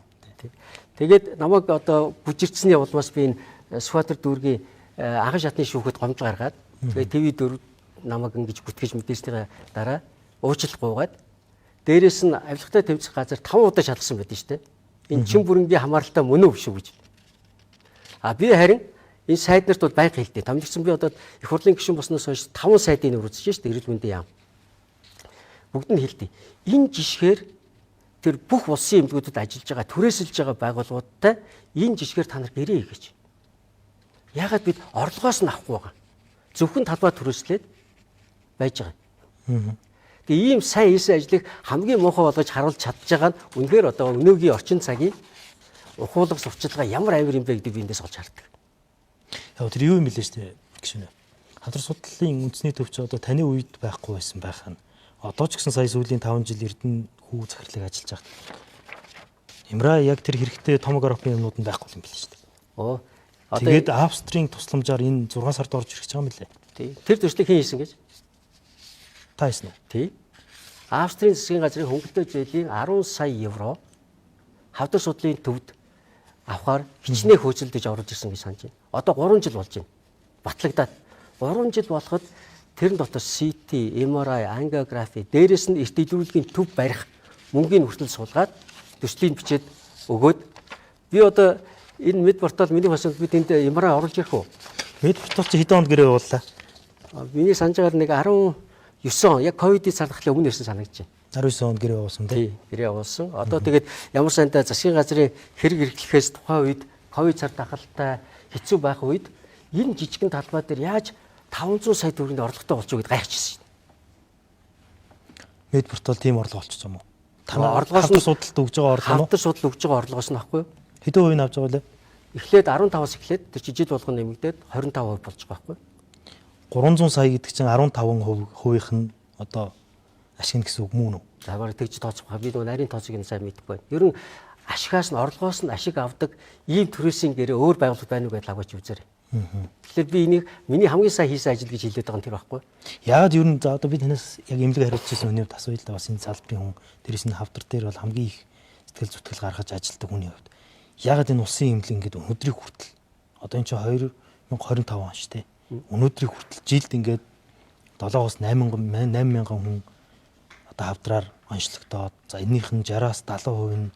Тэгээд намайг одоо бүжирчсэний улмаас би энэ Сүхбаатар дүүргийн анхан шатны шүүхэд гомдол гаргаад тэгээд ТV4 намайг ингэж бүтгэж мэдээснийхээ дараа уучлал гуйгаад дээрээс нь авилгатай тэмцэх газар 5 удаа шалгасан байдаг шүү дээ. Энэ чин бүрэнгийн хамааралтай мөн үү биш үү гэж. А би харин энэ сайд нарт бол байнга хэлдэг. Томилогдсон би одоо их хурлын гишүүн болсноос хойш 5 сайдын нэр үзэж шүү дээ. Эрүүл мэндийн яам. Бүгд нь хэлдэг. Энэ жишгээр тэр бүх улсын эмнэлгүүдэд ажиллаж байгаа, түрээсэлж байгаа байгууллагуудтай энэ жишгээр та нар гэрээ хийгээч. Яагаад бид орлогоос нь авахгүй байгаа? Зөвхөн талбай түрээслээд байж байгаа юм. Тэгээ ийм сайн хийсэн ажлыг хамгийн муухай болгож харуулж чадж байгаа нь үнэхээр одоо өнөөгийн орчин цагийн ухуулга сурчилгаа ямар авир юм бэ гэдэг би эндээс олж хардаг. Яг тэр юу юм бэлээ шүү дээ гişүнэ. Хавдар судлалын үндэсний төв чи одоо таны үед байхгүй байсан байх нь. Одоо ч гэсэн сая сүүлийн 5 жил Эрдэнэ хүү захирлыг ажиллаж байхад MRI яг тэр хэрэгтэй томографийн юмнууд нь байхгүй юм бэлээ шүү дээ. Оо. Одоо Тэгээд Австрийн тусламжаар энэ 6 сард орж ирэх гэж байгаа юм лээ. тий. Тэр төслийг хэн хийсэн гэж? Та хийсэн үү? Тий. Австрийн засгийн газрын хөнгөлөлтөө зээлийн 10 сая евро хавдар судлалын төвд авахар хичнээн хөөцөлдөж оруулж ирсэн гэж санаж байна. Одоо 3 жил болж байна. Батлагдаад 3 жил болоход тэрэн дотор CT, MRI, ангиографи, дээрэс нь эрт илрүүлгийн төв барих мөнгийг хүртэл суулгаад төслийн бичээд өгөөд би одоо энэ мэд портал миний баснд би тэнд MRI оруулж ирэх үү? Мэд портал чи хэдэн онд гэрээ явууллаа? Миний санаж байгаагаар нэг 19 он яг ковидын цар тахлын өмнө ирсэн санагдаж байна. 19 онд гэрээ явуулсан тий. Тий, гэрээ явуулсан. Одоо тэгээд ямар сандаа засгийн газрын хэрэг эрхлэхээс тухайн үед ковид цар тахалтай хэцүү байх үед энэ жижигэн талбай дээр яаж 500 сая төгрөгийн орлоготой болчих вэ гэдээ гайхчихсан шин. Мэд портал тийм орлого олчихсон юм уу? Танай Орлогоос орлогоос судалт өгж байгаа орлого нь Хавдар судал өгж байгаа орлогоос нь байхгүй юу? хэдэн хувийг авч байгаа вэ? Эхлээд 15-аас эхлээд тэр чи жил болгон нэмэгдээд 25% болж байгаа байхгүй юу? 300 сая гэдэг чинь 15% хувийнх нь одоо ашиг нь гэсэн үг мөн үү? За бараг тэгж тооцох би нөгөө нарийн тооцоог нь сайн мэдэхгүй байна. Ер нь ашигаас нь орлогоос нь ашиг авдаг ийм түрээсийн гэрээ өөр байгууллага байна уу гэдээ лагаач үзээрэй. Тэгэхээр би энийг миний хамгийн сайн хийсэн ажил гэж хэлээд байгаа нь тэр байхгүй юу? Яагаад ер нь за одоо би танаас яг эмнэлэг хариуцж байсан хүний хувьд асууя л да бас энэ салбарын хүн дээрээс нь хавдар дээр бол хамгийн их сэтгэл зүтгэл гаргаж ажилладаг хүний хувьд яагаад энэ улсын эмнэлэг ингээд өнөөдрийг хүртэл одоо энэ чинь 2025 он шүү дээ. Өнөөдрийг хүртэл жилд ингээд 7-оос 8 мянган хүн одоо хавдраар онцлогдоод за энийх нь 60-аас 70% нь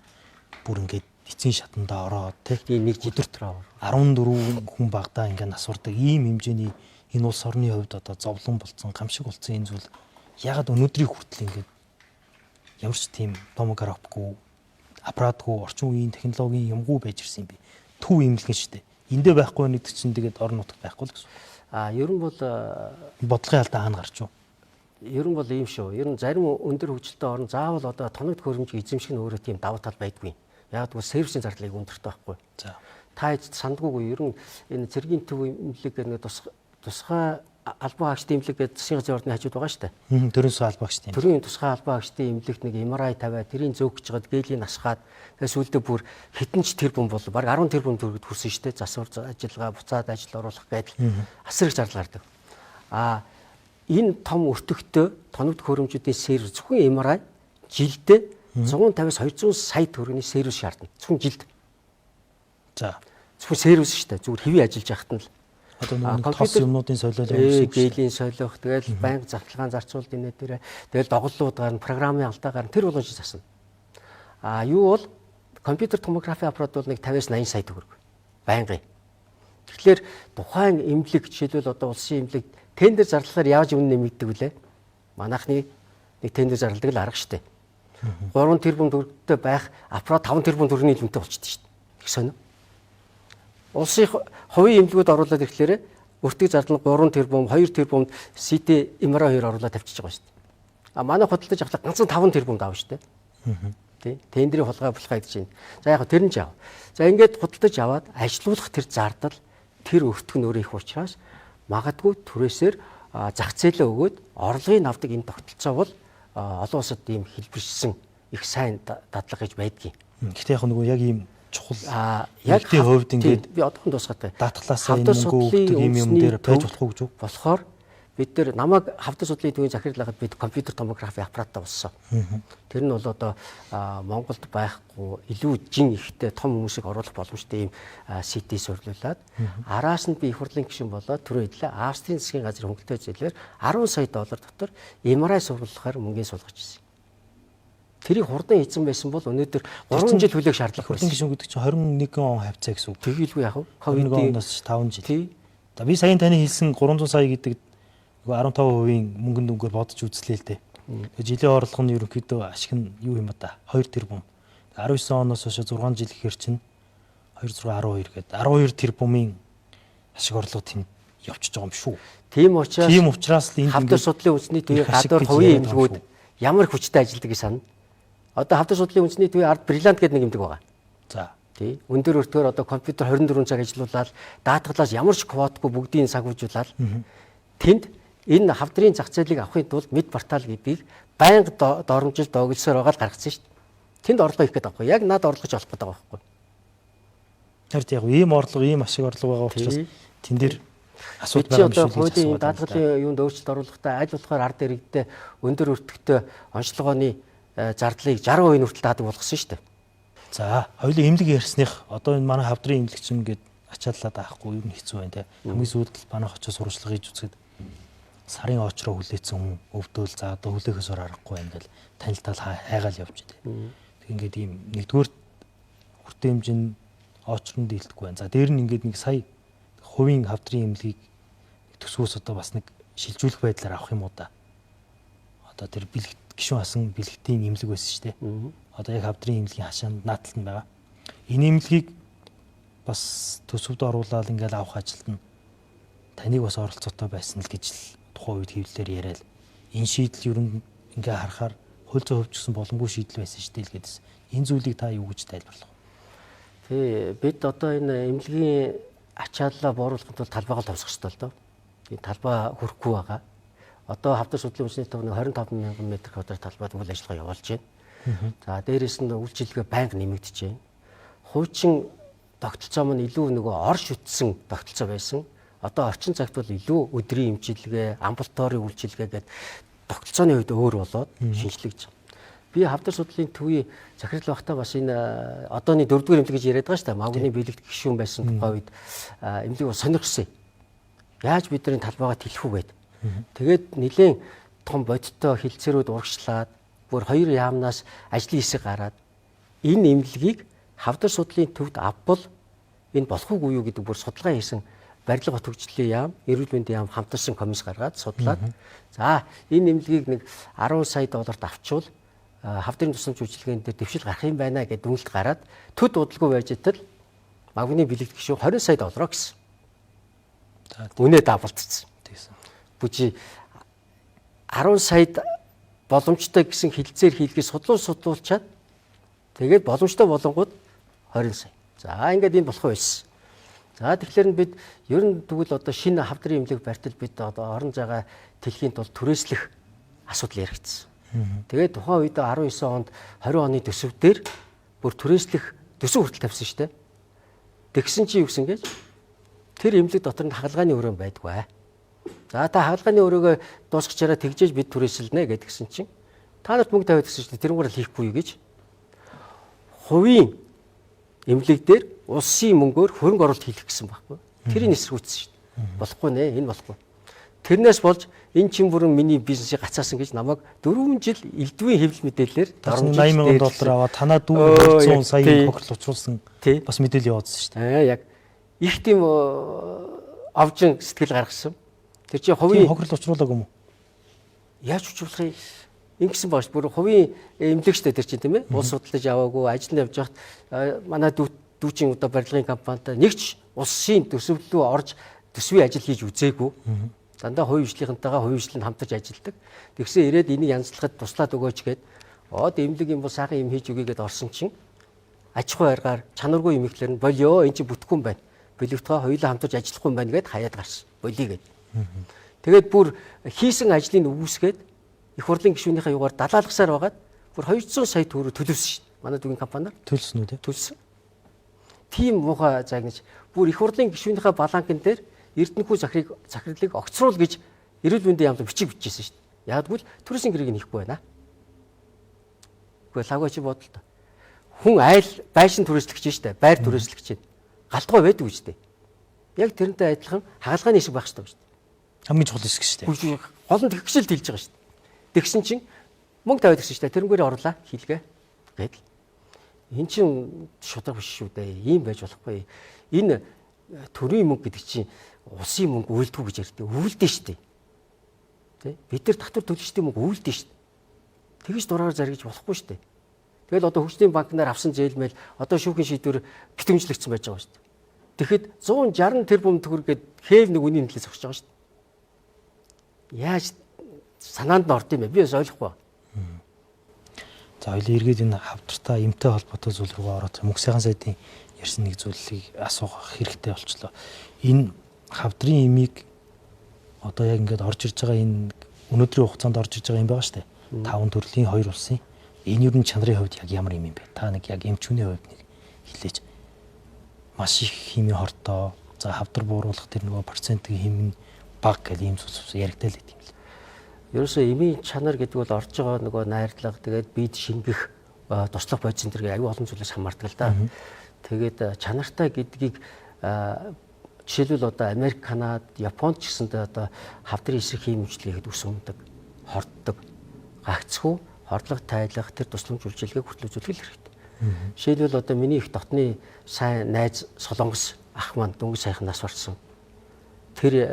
бүр ингээд эцсийн шатандаа ороод Тийм нэг жил дотор 14 хүн багадаа ингээд нас урдаг ийм хэмжээний энэ улс орны хувьд одоо зовлон болцсон, гамшиг болцсон энэ зүйл ягаад өнөөдрийг хүртэл ингээд ямар ч тийм томографгүй, аппаратгүй, орчин үеийн технологийн юмгүй байж ирсэн юм бэ? Төв имлэгэн шүү дээ. Эндээ байхгүй гэдэг чинь тэгээд орон нутагт байхгүй л гэсэн. А ер нь бол Бодлогын алдаа хаана гарч юу? Ер нь бол ийм шүү. Ер нь зарим өндөр хөгжилтэй орн заавал одоо тоног төхөөрөмжийг эзэмших нь өөрөө тийм давуу тал байдгүй. Яг гэвэл сервисийн зардлыг өндөртэй байхгүй. За. Та эцэд сандгүйгүй ер нь энэ цэргийн төв эмнэлэг гэх нэг тусгай албан хаагчдын эмнэлэг гэдэг засгийн газрын ордны хажууд байгаа шүү дээ. Төрийн суу албаагч тийм. Төрийн тусгай албан хаагчдын эмнэлэгт нэг MRI тавиад тэрийн зөөх гэж байгаад гээлийн насгаад тэгээ сүүлдээ бүр хэдэн ч тэрбум бол бараг 10 тэрбум төгрөгд хүрсэн шүү дээ. Засвар ажиллагаа буцаад ажил оруулах гэдэл асар их зардал гардаг. А энэ том өртөгтөө тоног төхөөрөмжүүдийн сервис зөвхөн MRI жилдээ 150-аас 200 сая төгрөгийн сервис шаардна. Зөвхөн жилд. За. Зөвхөн сервис шүү дээ. Зүгээр хэвийн ажиллаж байхад нь л. Одоо нөгөө тос юмнуудын солиол юм шиг. Гээлийн солиох, тэгэл байнга завталгаан зарцуулт инээ дээрээ тэгэл доголлууд гарна, програмын алдаа гарна. Тэр болгон шиг засна. А юу бол компьютер томографи аппарат бол нэг 50-аас 80 сая төгрөг. Байнгын. Тэгэхээр тухайн эмнэлэг жишээлбэл одоо улсын эмнэлэг тендер зарлахаар яаж үнэ нэмэгддэг вүлээ? Манайхны нэг тендер зарладаг л арга штэ. 3 тэрбум төгрөгтэй байх аппарат 5 тэрбум төгрөгийн илүүтэй болчихдээ штэ. Их сонио. Улсын хувийн эмнэлгүүд оруулаад ирэхлээр өртөг зардал нь 3 тэрбум, 2 тэрбумд CT MRI 2 оруулаад тавьчихж байгаа штэ. А манай худалдаж авахлаа ганцхан 5 тэрбумд авна штэ. Тий. Тендрийн хулгай булхай гэж байна. За яг тэр нь ч яав. За ингээд худалдаж аваад ажилуулах тэр зардал тэр өртөг нь өөрөө их учраас магадгүй түрээсээр зах зээлээ өгөөд орлогыг авдаг энэ тогтолцоо бол олон улсад ийм хэлбэршсэн их сайн дадлага гэж байдгийг. Гэхдээ яг нөгөө яг ийм чухал яг хувьд ингээд би одоохон дуусгатай. Даатгалаасаа энэ мөнгө өгдөг ийм юм дээр байж болох уу гэж үү? Болохоор бид нар намайг хавдар судлалын төвийн захирал байхад бид компьютер томографи аппараттай болсон. Тэр нь бол одоо Монголд байхгүй илүү жин ихтэй том хүмүүсийг оруулах боломжтой ийм CT сурлуулад араас нь би их хурлын гишүүн болоод түрүү хэллээ Австрийн засгийн газрын хөнгөлөлтөй зээлээр 10 сая доллар дотор MRI сурлахаар мөнгөний суулгаж ирсэн. Тэрийг хурдан хийсэн байсан бол өнөөдөр 3 жил хүлээх шаардлага байсан. Хурлын гишүүн гэдэг чинь 21 он хавцаа гэсэн үг. Тэгэлгүй яах вэ? Ковидын оноос 5 жил. Тий. За би саяын таны хэлсэн 300 сая гэдэг нөгөө 15% мөнгөн дүнгээр бодож үзлээ л дээ. Тэгээ жилийн орлого нь ерөнхийдөө ашиг нь юу юм ба та 2 тэрбум. 19 оноос хойш 6 жил гэхэр чинь 2 6 12 гээд 12 тэрбумын ашиг орлого тэнд явчихж байгаа юм шүү. Тийм учраас Тийм учраас л энд хавдар судлалын үндэсний төвийн их ашиг гадуур гэж хувийн яриад байгаа юм эмнэлгүүд ямар хүчтэй ажилладаг гэж санана. Одоо хавдар судлалын үндэсний төвийн ард бриллиант гэдэг нэг эмнэлэг байгаа. За. Тий. Өндөр өртгөөр одоо компьютер 24 цаг ажиллуулаад даатгалаас ямар ч квотгүй бүгдийг санхүүжүүлээд тэнд энэ хавдрын зах зээлийг авахын тулд мэд портал гэдгийг байнга доромжил догилсоор байгаа л гаргацсан шүү дээ. Тэнд орлого хийх гэдэг байхгүй. Яг над орлогож олох гэдэг байгаа байхгүй. Тэр яг ийм орлого, ийм ашиг орлого байгаа учраас тэн дээр асуудал байгаа юм шиг. Хуулийн ийм даатгалын юунд өөрчлөлт оруулахдаа аль болохоор ард иргэдтэй өндөр өртөгтэй онцлогооны зардлыг 60% хүртэл даадаг болгосон шүү дээ. За, хоёулын эмнэлэг ярьсных одоо энэ манай хавдрын эмнэлэг чинь ингээд ачааллаад авахгүй юу хэцүү байна те. Хамгийн сүүлд л манайх очиж сурвалжлага хийж үзэхэд сарын очроо хүлээсэн хүн өвдөөл за одоо хүлээхээс өөр аргагүй байна гэл танилтал хайгаал явж дээ. Тэг ингээд ийм нэгдүгээр хүртээмж нь очрон дийлдэхгүй байна. За дээр нь ингээд нэг сая хувийн хавдрын эмнэлгийг төсвөөс одоо бас нэг шилжүүлэх байдлаар авах юм уу да. Одоо тэр бэлэг гишүүн хасан бэлгтийн эмнэлэг байсан шүү дээ. Одоо яг хавдрын эмнэлгийн хашаанд нааталт нь байгаа. Энэ эмнэлгийг бас төсөвд оруулаад ингээл авах ажилд нь таныг бас оролцоотой байсан л гэж л тухайн үед хэвлэлээр яриад энэ шийдэл ер нь ингээ харахаар хууль зүйн хувьд ч гэсэн боломгүй шийдэл байсан шүү дээ л гэдсэн. Энэ зүйлийг та юу гэж тайлбарлах вэ? Тий, бид одоо энэ эмнэлгийн ачааллаа бууруулахын тулд талбайгаа товсох ёстой л доо. Энэ талбай хүрэхгүй байгаа. Одоо хавдар судлалын үндэсний төв 25 мянган метр квадрат талбайд үйл ажиллагаа явуулж байна. За дээрээс нь үйлчилгээ байнга нэмэгдэж байна. Хуучин тогтолцоо маань илүү нөгөө ор шүтсэн тогтолцоо байсан. Одоо орчин цагт бол илүү өдрийн эмчилгээ, амбулаторийн үйлчилгээ гэдэг тогтолцооны хувьд өөр болоод шинжлэгдэж байгаа. Би хавдар судлалын төвийн захирал байхдаа бас энэ одооны дөрөвдүгээр эмнэлэг гэж яриад байгаа шүү дээ. Мавгны бэлэгт гишүүн байсан тухай үед эмнэлэг бас сонирхсон. Яаж бидний талбайгаа тэлэх үү гэд. Тэгээд нэлээд том бодиттой хилцээрүүд урагшлаад бүр хоёр яамнаас ажлын хэсэг гараад энэ эмнэлгийг хавдар судлалын төвд авбал энэ болох уугүй юу гэдэг бүр судалгаа хийсэн барилга бот хөгжлийн яам, эрүүл мэндийн яам хамтарсан комисс гаргаад судлаад за энэ эмнэлгийг нэг 10 сая долларт авчвал хавдрын тусламж үйлчилгээнд дээр дэвшил гарах юм байна гэдэг дүнэлт гараад төд удалгүй байж тал магны бэлэгт гишүүн 20 сая доллароо гэсэн. Үнэ даавалдсан. Тэгсэн. Бүжи 10 саяд боломжтой гэсэн хилцээр хийлгээ судлуулчаад тэгээд боломжтой болонгууд 20 сая. За ингээд энэ болох байсан. За тэгэхээр бид ер нь тэгвэл одоо шинэ хавдрын эмнэлэг барьтал бид одоо орон зайгаа тэлхийн тулд түрээслэх асуудал яригдсан. Тэгээд тухайн үед 19 онд 20 оны төсөв дээр бүр түрээслэх төсөв хүртэл тавьсан шүү дээ. Тэгсэн чи юу гэсэн гэж тэр эмнэлэг дотор нь хагалгааны өрөө байдгүй. За та хагалгааны өрөөгөө дуусгачаараа тэгжээж бид түрээсэлнэ гэдгсэн чинь та нарт мөнгө тавиад гэсэн чинь тэрнгээр л хийхгүй гэж хувийн эмнэлэг дээр улсын мөнгөөр хөрөнгө оруулалт хийх гэсэн байхгүй. Тэрийг эсэргүүцсэн шүү дээ. Болохгүй нэ, энэ болохгүй. Тэрнээс болж энэ чин бүрэн миний бизнесийг гацаасан гэж намайг 4 жил элдвийн хэвлэл мэдээлэлээр 80 мянган доллар аваад танаа дүү 200 сая хохирол учруулсан бас мэдээлэл явуулсан шүү дээ. Яг их тийм овжин сэтгэл гаргасан. Тэр чинь хувийн хохирол учруулаагүй юм уу? Яаж учруулах юм? Ингэсэн багш бүр хувийн эмнэлэг шүү дээ тэр чинь тийм ээ. Улс судалж аваагүй ажил нь явж байхад манай дүүчин одоо барилгын компанитай нэг ч улсын төсөвлөө орж төсвийн ажил хийж үзээгүй. Дандаа хувийн хвшлийнхэнтэйгээ хувийн хвшлэнд хамтарч ажилладаг. Тэгсэн ирээд энийг янзлахад туслаад өгөөч гээд од эмнэлэг юм бол сайхан юм хийж өгье гэд орсон чинь аж ахуй аргаар чанаргүй юм ихлээр нь болио эн чинь бүтэхгүй юм байна. Бэлэгтгаа хоёулаа хамтарч ажиллахгүй юм байна гэд хаяад гарсан. Болиё гэд. Тэгээд бүр хийсэн ажлыг үүсгээд их хурлын гишүүнийхээ югаар далаалгасаар байгаад бүр 200 сая төгрөг төлөвсөн шүү дээ. Манай дүүгийн компаниар төлсөн үү те? Төлсөн. Тийм муухай загнаж бүр их хурлын гишүүнийхээ баланкан дээр Эрдэнэхүү захирлыг огцруул гэж эрүүл мэндийн яамд бичиг бичижсэн шүү дээ. Яг тэгвэл төрөсөн гэрийг нь хийхгүй байна. Үгүй лагаа чи бодолтой. Хүн айл байшин түрээслэгч шүү дээ. Байр түрээслэгч. Галтгой байдаг үү дээ. Яг тэрнтэй адилхан хагалгааны хэсэг байх хэрэгтэй шүү дээ. Хамгийн чухал хэсэг шүү дээ. Гол нь тэгшил тэлж байгаа шүү дээ. Тэгсэн чинь мөнгө тавиад гисэн шүү дээ. Тэрнгээр орлаа хийлгээ гэдэл. Эн чинь шудраг биш шүү дээ. Ийм байж болохгүй. Энэ төрийн мөнгө гэдэг чинь улсын мөнгө үйлдэггүй гэж ярьдаг. Үйлдэн шүү дээ. Тэ? Бид нар татвар төлөгчдийн мөнгө үйлдэн шүү дээ. Тэгж дураар заргиж болохгүй шүү дээ. Тэгэл одоо хөгжлийн банкнаар авсан зээлмэл одоо шүүхийн шийдвэр битэмжлэгдсэн байж байгаа шүү дээ. Тэгэхэд 160 тэрбум төгрөг гээд хэв нэг үнийн төлөө зогсож байгаа шүү дээ. Яаж санаанд нь орд юм бэ? Би бас ойлгохгүй. За хоёул эргээд энэ хавдартай эмтэй холбоотой зүйл рүү ороод мөнх сайхан сайдын ярьсан нэг зүйлийг асуух хэрэгтэй болчлоо. Энэ хавдрын эмийг одоо яг ингээд орж ирж байгаа энэ өнөөдрийн хугацаанд орж ирж байгаа юм байгаа шүү дээ. Таван төрлийн хоёр улсын энэ юу н чанарын хувьд яг ямар юм юм бэ? Та нэг яг эмчүүний хувьд нэг хэлээч. Маш их химийн хортой, за хавдар бууруулах тэр нөгөө процентын хим нь бага гэл ийм зүйлс яригдал байт юм л. Ерөөсөө эмийн чанар гэдэг бол орж байгаа нөгөө найрлага, тэгээд бид шингэх туслах бодис энэ төрлийн аюу олон зүйлээс хамаардаг л да. Тэгээд чанартай гэдгийг жишээлбэл одоо Америк, Канад, Японд ч гэсэндээ одоо хавдрын эсрэг хийм үйлчилгээхэд үс ундаг, хорддог, гагцхүү хордлого тайлах тэр тусламж үйлчилгээг хүртэл үзүүлэх хэрэгтэй. Жишээлбэл одоо миний их дотны сайн найз Солонгос ах маань дөнгөж саяхан нас барсан. Тэр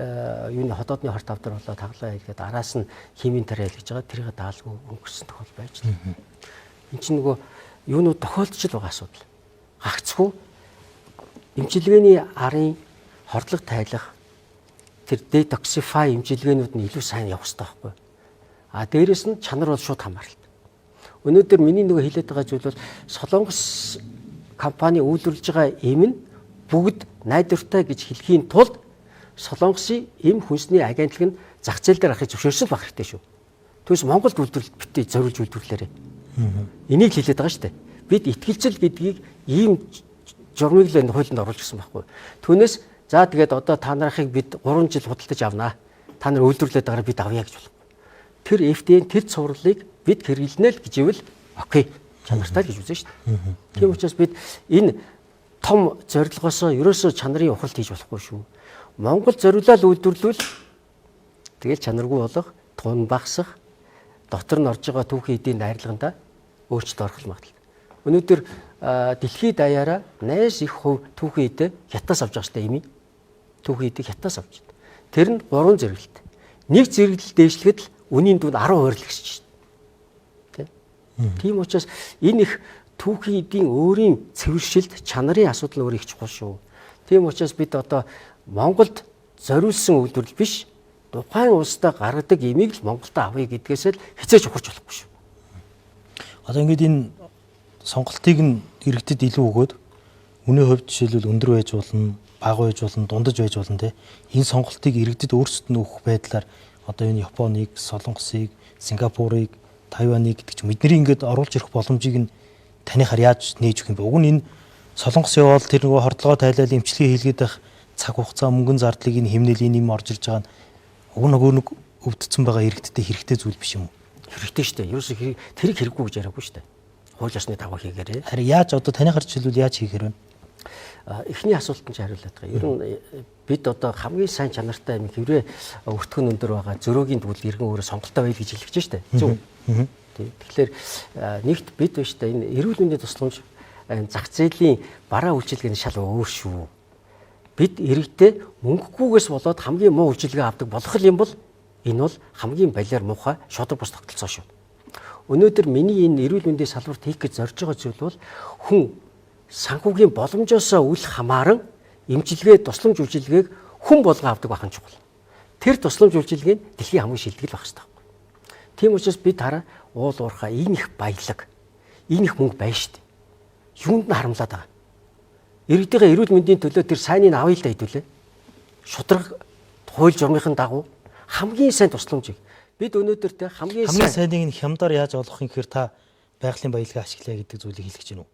юуны хотоодны хорт авдар болоод таглаа хийлгээд араас нь химийн тариа хэлж байгаа тэрийг даалгүй өнгөрсөн тохиол байж байна. Энд чинь нөгөө юунууд тохиолдож л байгаа асуудал. Гагцхүү эмчилгээний арын хордлого тайлах тэр детоксифай эмчилгээнүүд нь илүү сайн явах хэрэгтэй байхгүй. А дээрэс нь чанар бол шууд хамааралтай. Өнөөдөр миний нөгөө хэлээд байгаа зүйл бол Солонгос компани үйлдвэрлэж байгаа эм нь бүгд найдвартай гэж хэлхийн тулд Солонгосын эм хүнсний агентлаг нь зах зээл дээр гарахыг зөвшөөрсөн байх хэрэгтэй шүү. Түүнээс Монголд үйлдвэрлэлт битгий зориулж үйлдвэрлээрэй. Энийг л хэлээд байгаа шүү дээ. Бид итгэлцэл гэдгийг ийм журмыг л энэ хуулинд оруулж гисэн байхгүй. Түүнээс за тэгээд одоо та нарыг бид 3 жил худалдаж авнаа. Та нар үйлдвэрлээд байгаараа бид авъя гэж болохгүй. Тэр FDA-н тэр цувралыг бид хэрэглэнэ л гэж ивэл окей чанартай л гэж үзэн шүү дээ. Тийм учраас бид энэ том зорилгоосоо ерөөсөө чанарын ухралт хийж болохгүй шүү. Монгол зориулаад үйлдвэрлэвэл тэгэл чанаргүй болох, тун багасах, дотор нь орж байгаа түүхийн эдийн найрлагандаа өөрчлөлт орох магадлал. Өнөөдөр дэлхийд даяараа 80 их хувь түүхийн эдээ хятадас авч байгаа шүү дээ, эми. Түүхийн эдийг хятадас авч байна. Тэр нь 3 зэрэглэлт. Нэг зэрэглэл дээшлэхэд л үнийн дүн 10% л гисэж шүү дээ. Тийм учраас энэ их түүхийн эдийн өөрийн цэвэршилт чанарын асуудал өөр их чухал шүү. Тийм учраас бид одоо Монголд зориулсан үйлдвэрлэл биш, тухайн улсдаа гаргадаг эмийг л Монголд авъя гэдгээс л хизээж ухарч болохгүй шүү. Одоо ингээд энэ сонголтыг нь иргэдэд илүү өгөөд үнийн хувьд жишээлбэл өндөр байж болно, бага байж болно, дундаж байж болно те. Энэ сонголтыг иргэдэд өөрсдөд нь өгөх байдлаар одоо энэ Японыг, Солонгосыг, Сингапурыг, Тайваныг гэдэг ч юм эднэрийг ингээд оруулж ирэх боломжийг нь таныхаар яаж нээж өгөх юм бэ? Уг нь энэ Солонгос яваал тэр нөгөө хордлогоо тайлал эмчилгээ хийлгээд байх цаг хугацаа мөнгөн зардлыг нь хэмнэл энэ юм орж ирж байгаа нь уг нь нөгөө нэг өвдсөн байгаа иргэдтэй хэрэгтэй зүйл биш юм уу? Хэрэгтэй шүү дээ. Ерөөсөө тэрийг хэрэггүй гэж яриаггүй шүү дээ. Хууль ёсны дагуу хийгээрэй. Харин яаж одоо таныхаар жишээлбэл яаж хийхээр вэ? Эхний асуултанд ч хариулаад байгаа. Ер нь бид одоо хамгийн сайн чанартай юм хэврээ өртгөн өндөр байгаа зөрөөгийн тэгвэл иргэн өөрөө сонголтоо байл гэж хэлж штэ. Зөв. Тэгэхээр нэгт бид биш та энэ эрүүл мэндийн тусламж зах зээлийн бараа үйлчилгээний шал өөр шүү. Бид иргэдээ мөнгөгүйгээс болоод хамгийн муу үйлчилгээ авдаг болох юм бол энэ бол хамгийн балиар муухай шодог бус тогтолцоо шүү. Өнөөдөр миний энэ эрүүл мэндийн салбарт хийх гэж зорж байгаа зүйл бол хүн санхүүгийн боломжоосоо үл хамааран эмчилгээ, тусламж үйлчилгээг хүн болгон авдаг байх нь чухал. Тэр тусламж үйлчилгээ нь дэлхийн хамгийн шилдэг л байх хэрэгтэй байхгүй. Тийм учраас бид хараа уул уурхай энэ их баялаг, энэ их мөнгө байна шүү дээ. Юунд нь харамлаад байгаа. Иргэдийнхээ эрүүл мэндийн төлөө тэр сайныг авъя л да хэдүүлээ. Шудраг хууль журмын дагуу хамгийн сайн тусламжийг бид өнөөдөр те хамгийн сайныг нь хямдаар яаж олох юм гэхээр та байгалийн баялгаа ашиглая гэдэг зүйлийг хэлэх гэж байна уу?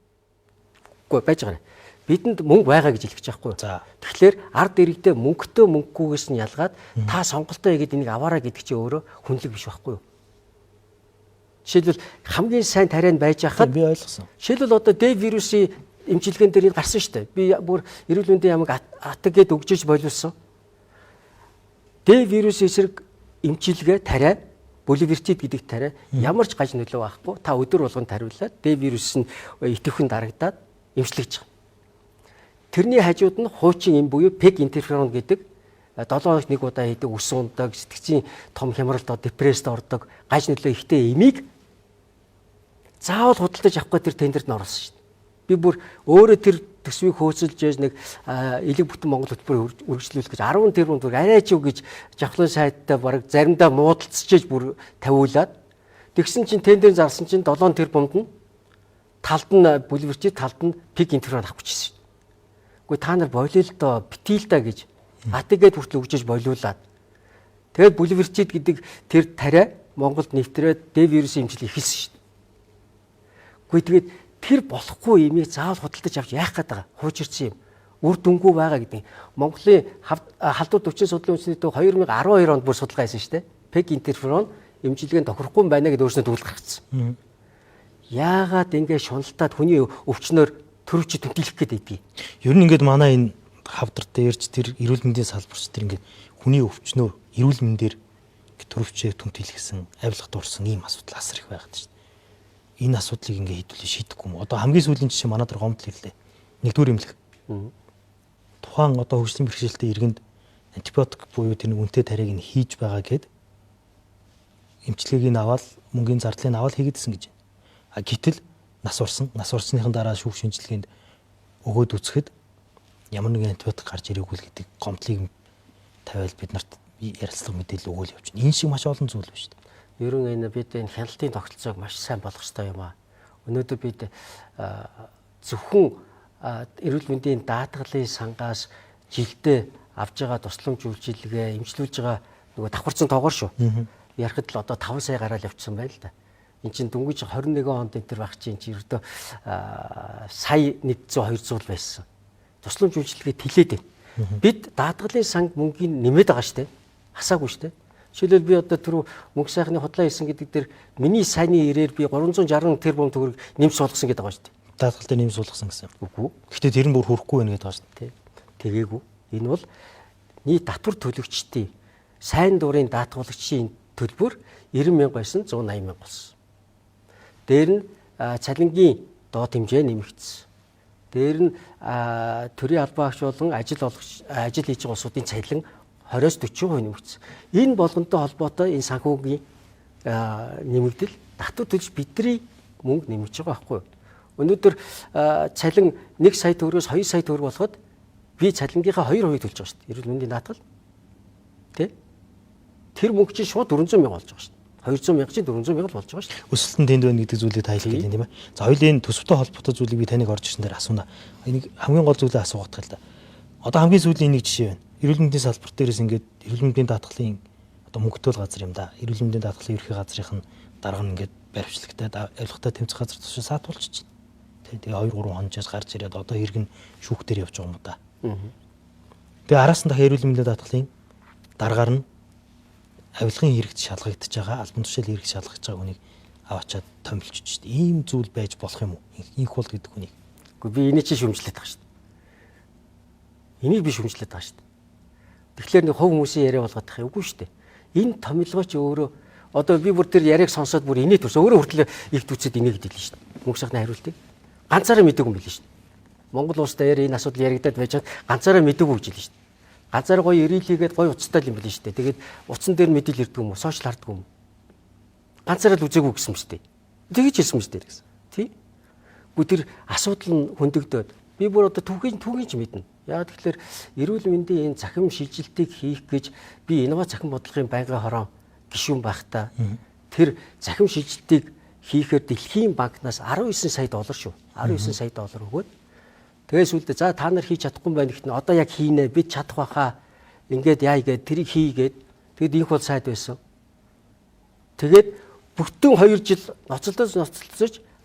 Үгүй байж байгаа. Бидэнд мөнгө байгаа гэж хэлэх гэж байхгүй. За. Тэгэхээр ард иргэдээ мөнгөтэй мөнгөгүйгээс нь ялгаад та сонголтоо хийгээд энийг аваарай гэдэг чинь өөрөө хүнлэг биш байхгүй юу? Жишээлбэл хамгийн сайн тарианд байж байхад би ойлгосон. Жишээлбэл одоо Д вирусын эмчилгээн дээр энэ гарсан шүү дээ. Би бүр эрүүл мэндийн яамыг атг гээд өгчөж боловсон. Д вирусын эсрэг эмчилгээ тариа боливертид гэдэг тариа ямар ч гаж нөлөө байхгүй. Та өдөр болгон тариулаад Д вирус нь идэвхэн дарагдаад эмчлэгдэж байгаа. Тэрний хажууд нь хуучин эм буюу пег интерферон гэдэг 7 хоногт нэг удаа хийдэг үс ундаг, сэтгцийн том хямралд депресд ордог, гаж нөлөө ихтэй эмийг заавал худалдаж авахгүй тэр тендерт нь оруулсан шүү дээ. Би бүр өөрөө тэр төсвийг хөөцөлж яж нэг элэг бүтэн Монгол хөтөлбөрийг үргэлжлүүлэх гэж 10 тэрбум төгрөг арай ч юу гэж Жавхлан сайттай бараг заримдаа муудалцчихэж бүр тавиулаад тэгсэн чинь тендер зарласан чинь 7 тэрбумд нь талд нь бүлвэрчид талд нь пик интерферон авах гэжсэн. Үгүй та нар болио л доо битгий л да гэж АТГ-д хүртэл өгчөж болиулаад тэгээд бүлвэрчид гэдэг тэр тариа Монголд нэвтрээд Д вирусын эмчилгээ эхэлсэн шүү дээ. Үгүй тэгээд тэр болохгүй имийг заавал худалдаж авч яах гээд байгаа хуучирсан юм. Үр дүнгүй байгаа гэдэг. Монголын халдвар төвчин судлалын үндэсний төв 2012 онд бүр судалгаа хийсэн шүү дээ. Пэг интерферон эмчилгээнд тохирохгүй юм байна гэдээ өөрснөө дүгнэлт гаргацсан. Яагаад ингэ шуналтаад хүний өвчнөр төрөвч түнтэлэх гээд байдгийг. Ер нь ингээд манай энэ хавдар дээрч тэр эрүүл мэндийн салбарч тэр ингээд хүний өвчнөр эрүүл мэндээр төрөвчөө түнтэлгэсэн, авилга дурсан ийм асуудал асар их байгаад шүү дээ. Энэ асуудлыг ингээ хэдүүлээ шийдэхгүй юм. Одоо хамгийн сүүлийн жишээ манай дээр гомдол ирлээ. Нэгдүгээр эмнэлэг. Тухайн одоо хөгжлийн бэрхшээлтэй иргэнд антибиотик буюу тэр нэг үнэтэй тариаг нь хийж байгаа гэд эмчилгээг нь аваад мөнгөний зардлыг аваад хийгээдсэн гэж. А гэтэл нас урсан. Нас урсныхан дараа шүүх шинжилгээнд өгөөд үзэхэд ямар нэгэн антибиотик гарч ирээгүй л гэдэг гомдлыг тавиал бид нарт ярилцлага мэдээлэл өгөөл явж байна. Энэ шиг маш олон зүйл байна шүү дээ. Ер нь энэ бид энэ хяналтын тогтолцоог маш сайн болгох ёстой юм аа. Өнөөдөр бид зөвхөн эрүүл мэндийн даатгалын сангаас жилдээ авж байгаа тусламж үйлчилгээ, эмчлүүлж байгаа нөгөө давхарцсан тоогоор шүү. Ярихад л одоо 5 сая гараал явчихсан байна л да. Эн чинь дөнгөж 21 онд энэ төр байх чинь ердөө сая 100 200 л байсан. Тусламж үйлчилгээ тэлээд байна. Бид даатгалын санг мөнгийг нэмээд байгаа шүү дээ. Хасаагүй шүү дээ. Жишээлбэл би одоо түрүү мөнгө сайхны худлаа хийсэн гэдэг дээр миний сайнны ирээр би 360 тэрбум төгрөг нэмж суулгасан гэдэг байгаа шүү дээ. Даатгал дээр нэмж суулгасан гэсэн. Үгүй. Гэхдээ тэр нь бүр хүрхгүй байна гэдэг байгаа шүү дээ. Тэгээгүй. Энэ бол нийт татвар төлөгчдийн сайн дурын даатгуулагчийн төлбөр 90 мянга байсан 180 мянга болсон. Дээр нь цалингийн доод хэмжээ нэмэгдсэн. Дээр нь төрийн албан агч болон ажил олгоч ажил хийж байгаа улсуудын цалин 20-с 40% нэмэгдсэн. Энэ болгонтой холбоотой энэ санхүүгийн нэмэгдэл татвар төлж бидний мөнгө нэмэгдэж байгаа байхгүй юу? Өнөөдөр цалин 1 сая төгрөгөөс 2 сая төгрөг болоход би цалингийнхаа 2% төлж байгаа шүү дээ. Эрүүл мэндийн даатгал. Тэ? Тэр мөнгө чинь шууд 400 мянга болж байгаа шүү дээ. 200 мянга чинь 400 мянга болж байгаа шүү дээ. Өсөлтөн тэнд байна гэдэг зүйлийг та хэлэх гэдэг юм тийм ээ. За хоёулын энэ төсөвтэй холбоотой зүйлийг би таныг орж ирсэн дээр асууна. Энийг хамгийн гол зүйлээ асуух гэх л да. Одоо хамгийн сүүлийн нэг жишээ байна. Эрүүл мэндийн салбар дээрээс ингээд эрүүл мэндийн даатгалын одоо мөнгөтэй газар юм да. Эрүүл мэндийн даатгалын ерхий газрынх нь дарга нь ингээд баримтлагтай авилгатай тэмцэх газар тушаа саатуулчих. Тэ тэгээ 2 3 хонжоос гарч ирээд одоо хэрэг нь шүүх дээр явж байгаа юм да. Тэгээ араас нь дахин эрүүл мэндийн даатгалын даргаар нь авилгын хэрэгт шалгагдаж байгаа, албан тушаалын хэрэгт шалгагдаж байгаа хүнийг аваачаад томилчиж шít. Ийм зүйл байж болох юм уу? Инх бол гэдэг хүнийг. Үгүй би энийг чи шүмжлээд байгаа шүү дээ. Энийг би шүмжлээд байгаа шүү дээ. Тэгэхээр нэг хувь хүмүүсийн яриа болгох юм үгүй шүү дээ. Энэ томилгооч өөрөө одоо би бүр тэр яриаг сонсоод бүр инээ төрсөн. Өөрөө хүртэл их түцэд инээ гэдэг л шүү дээ. Мөнгө сайхны хариултыг ганцаараа мэдээгүй юм билээ шүү дээ. Монгол улс дээр энэ асуудал яригадад байж хад ганцаараа мэдээгүй гэж хэлнэ шүү дээ. Ганцаараа гоё эрэл хийгээд гоё уцтай л юм билээ шүү дээ. Тэгээд утсан дээр мэдээлэл ирдэг юм уу? Сошиал харддаг юм уу? Ганцаараа л үзээгүй гэсэн юм шүү дээ. Тэгэж хэлсэн юм шүү дээ гэсэн. Тий? Гү тэр асуудал нь хөндөгдөөд би бүр одоо түүхийн ч мэднэ. Яг тэгэхээр эрүүл мэндийн энэ цахим шилжилтийг хийх гэж би инновац цахим бодлогын байнгын хорон гишүүн байхдаа тэр цахим шилжилтийг хийхээр дэлхийн банкнаас 19 сая доллар шүү. 19 сая доллар өгөөд тэгээ сүүлдээ за та нар хийж чадахгүй байна гэхэд нь одоо яг хийнэ бид чадах байхаа ингээд яа гээд тэрийг хийгээд тэгэд инх бол сайд байсан. Тэгээд бүтэн 2 жил ноцолдож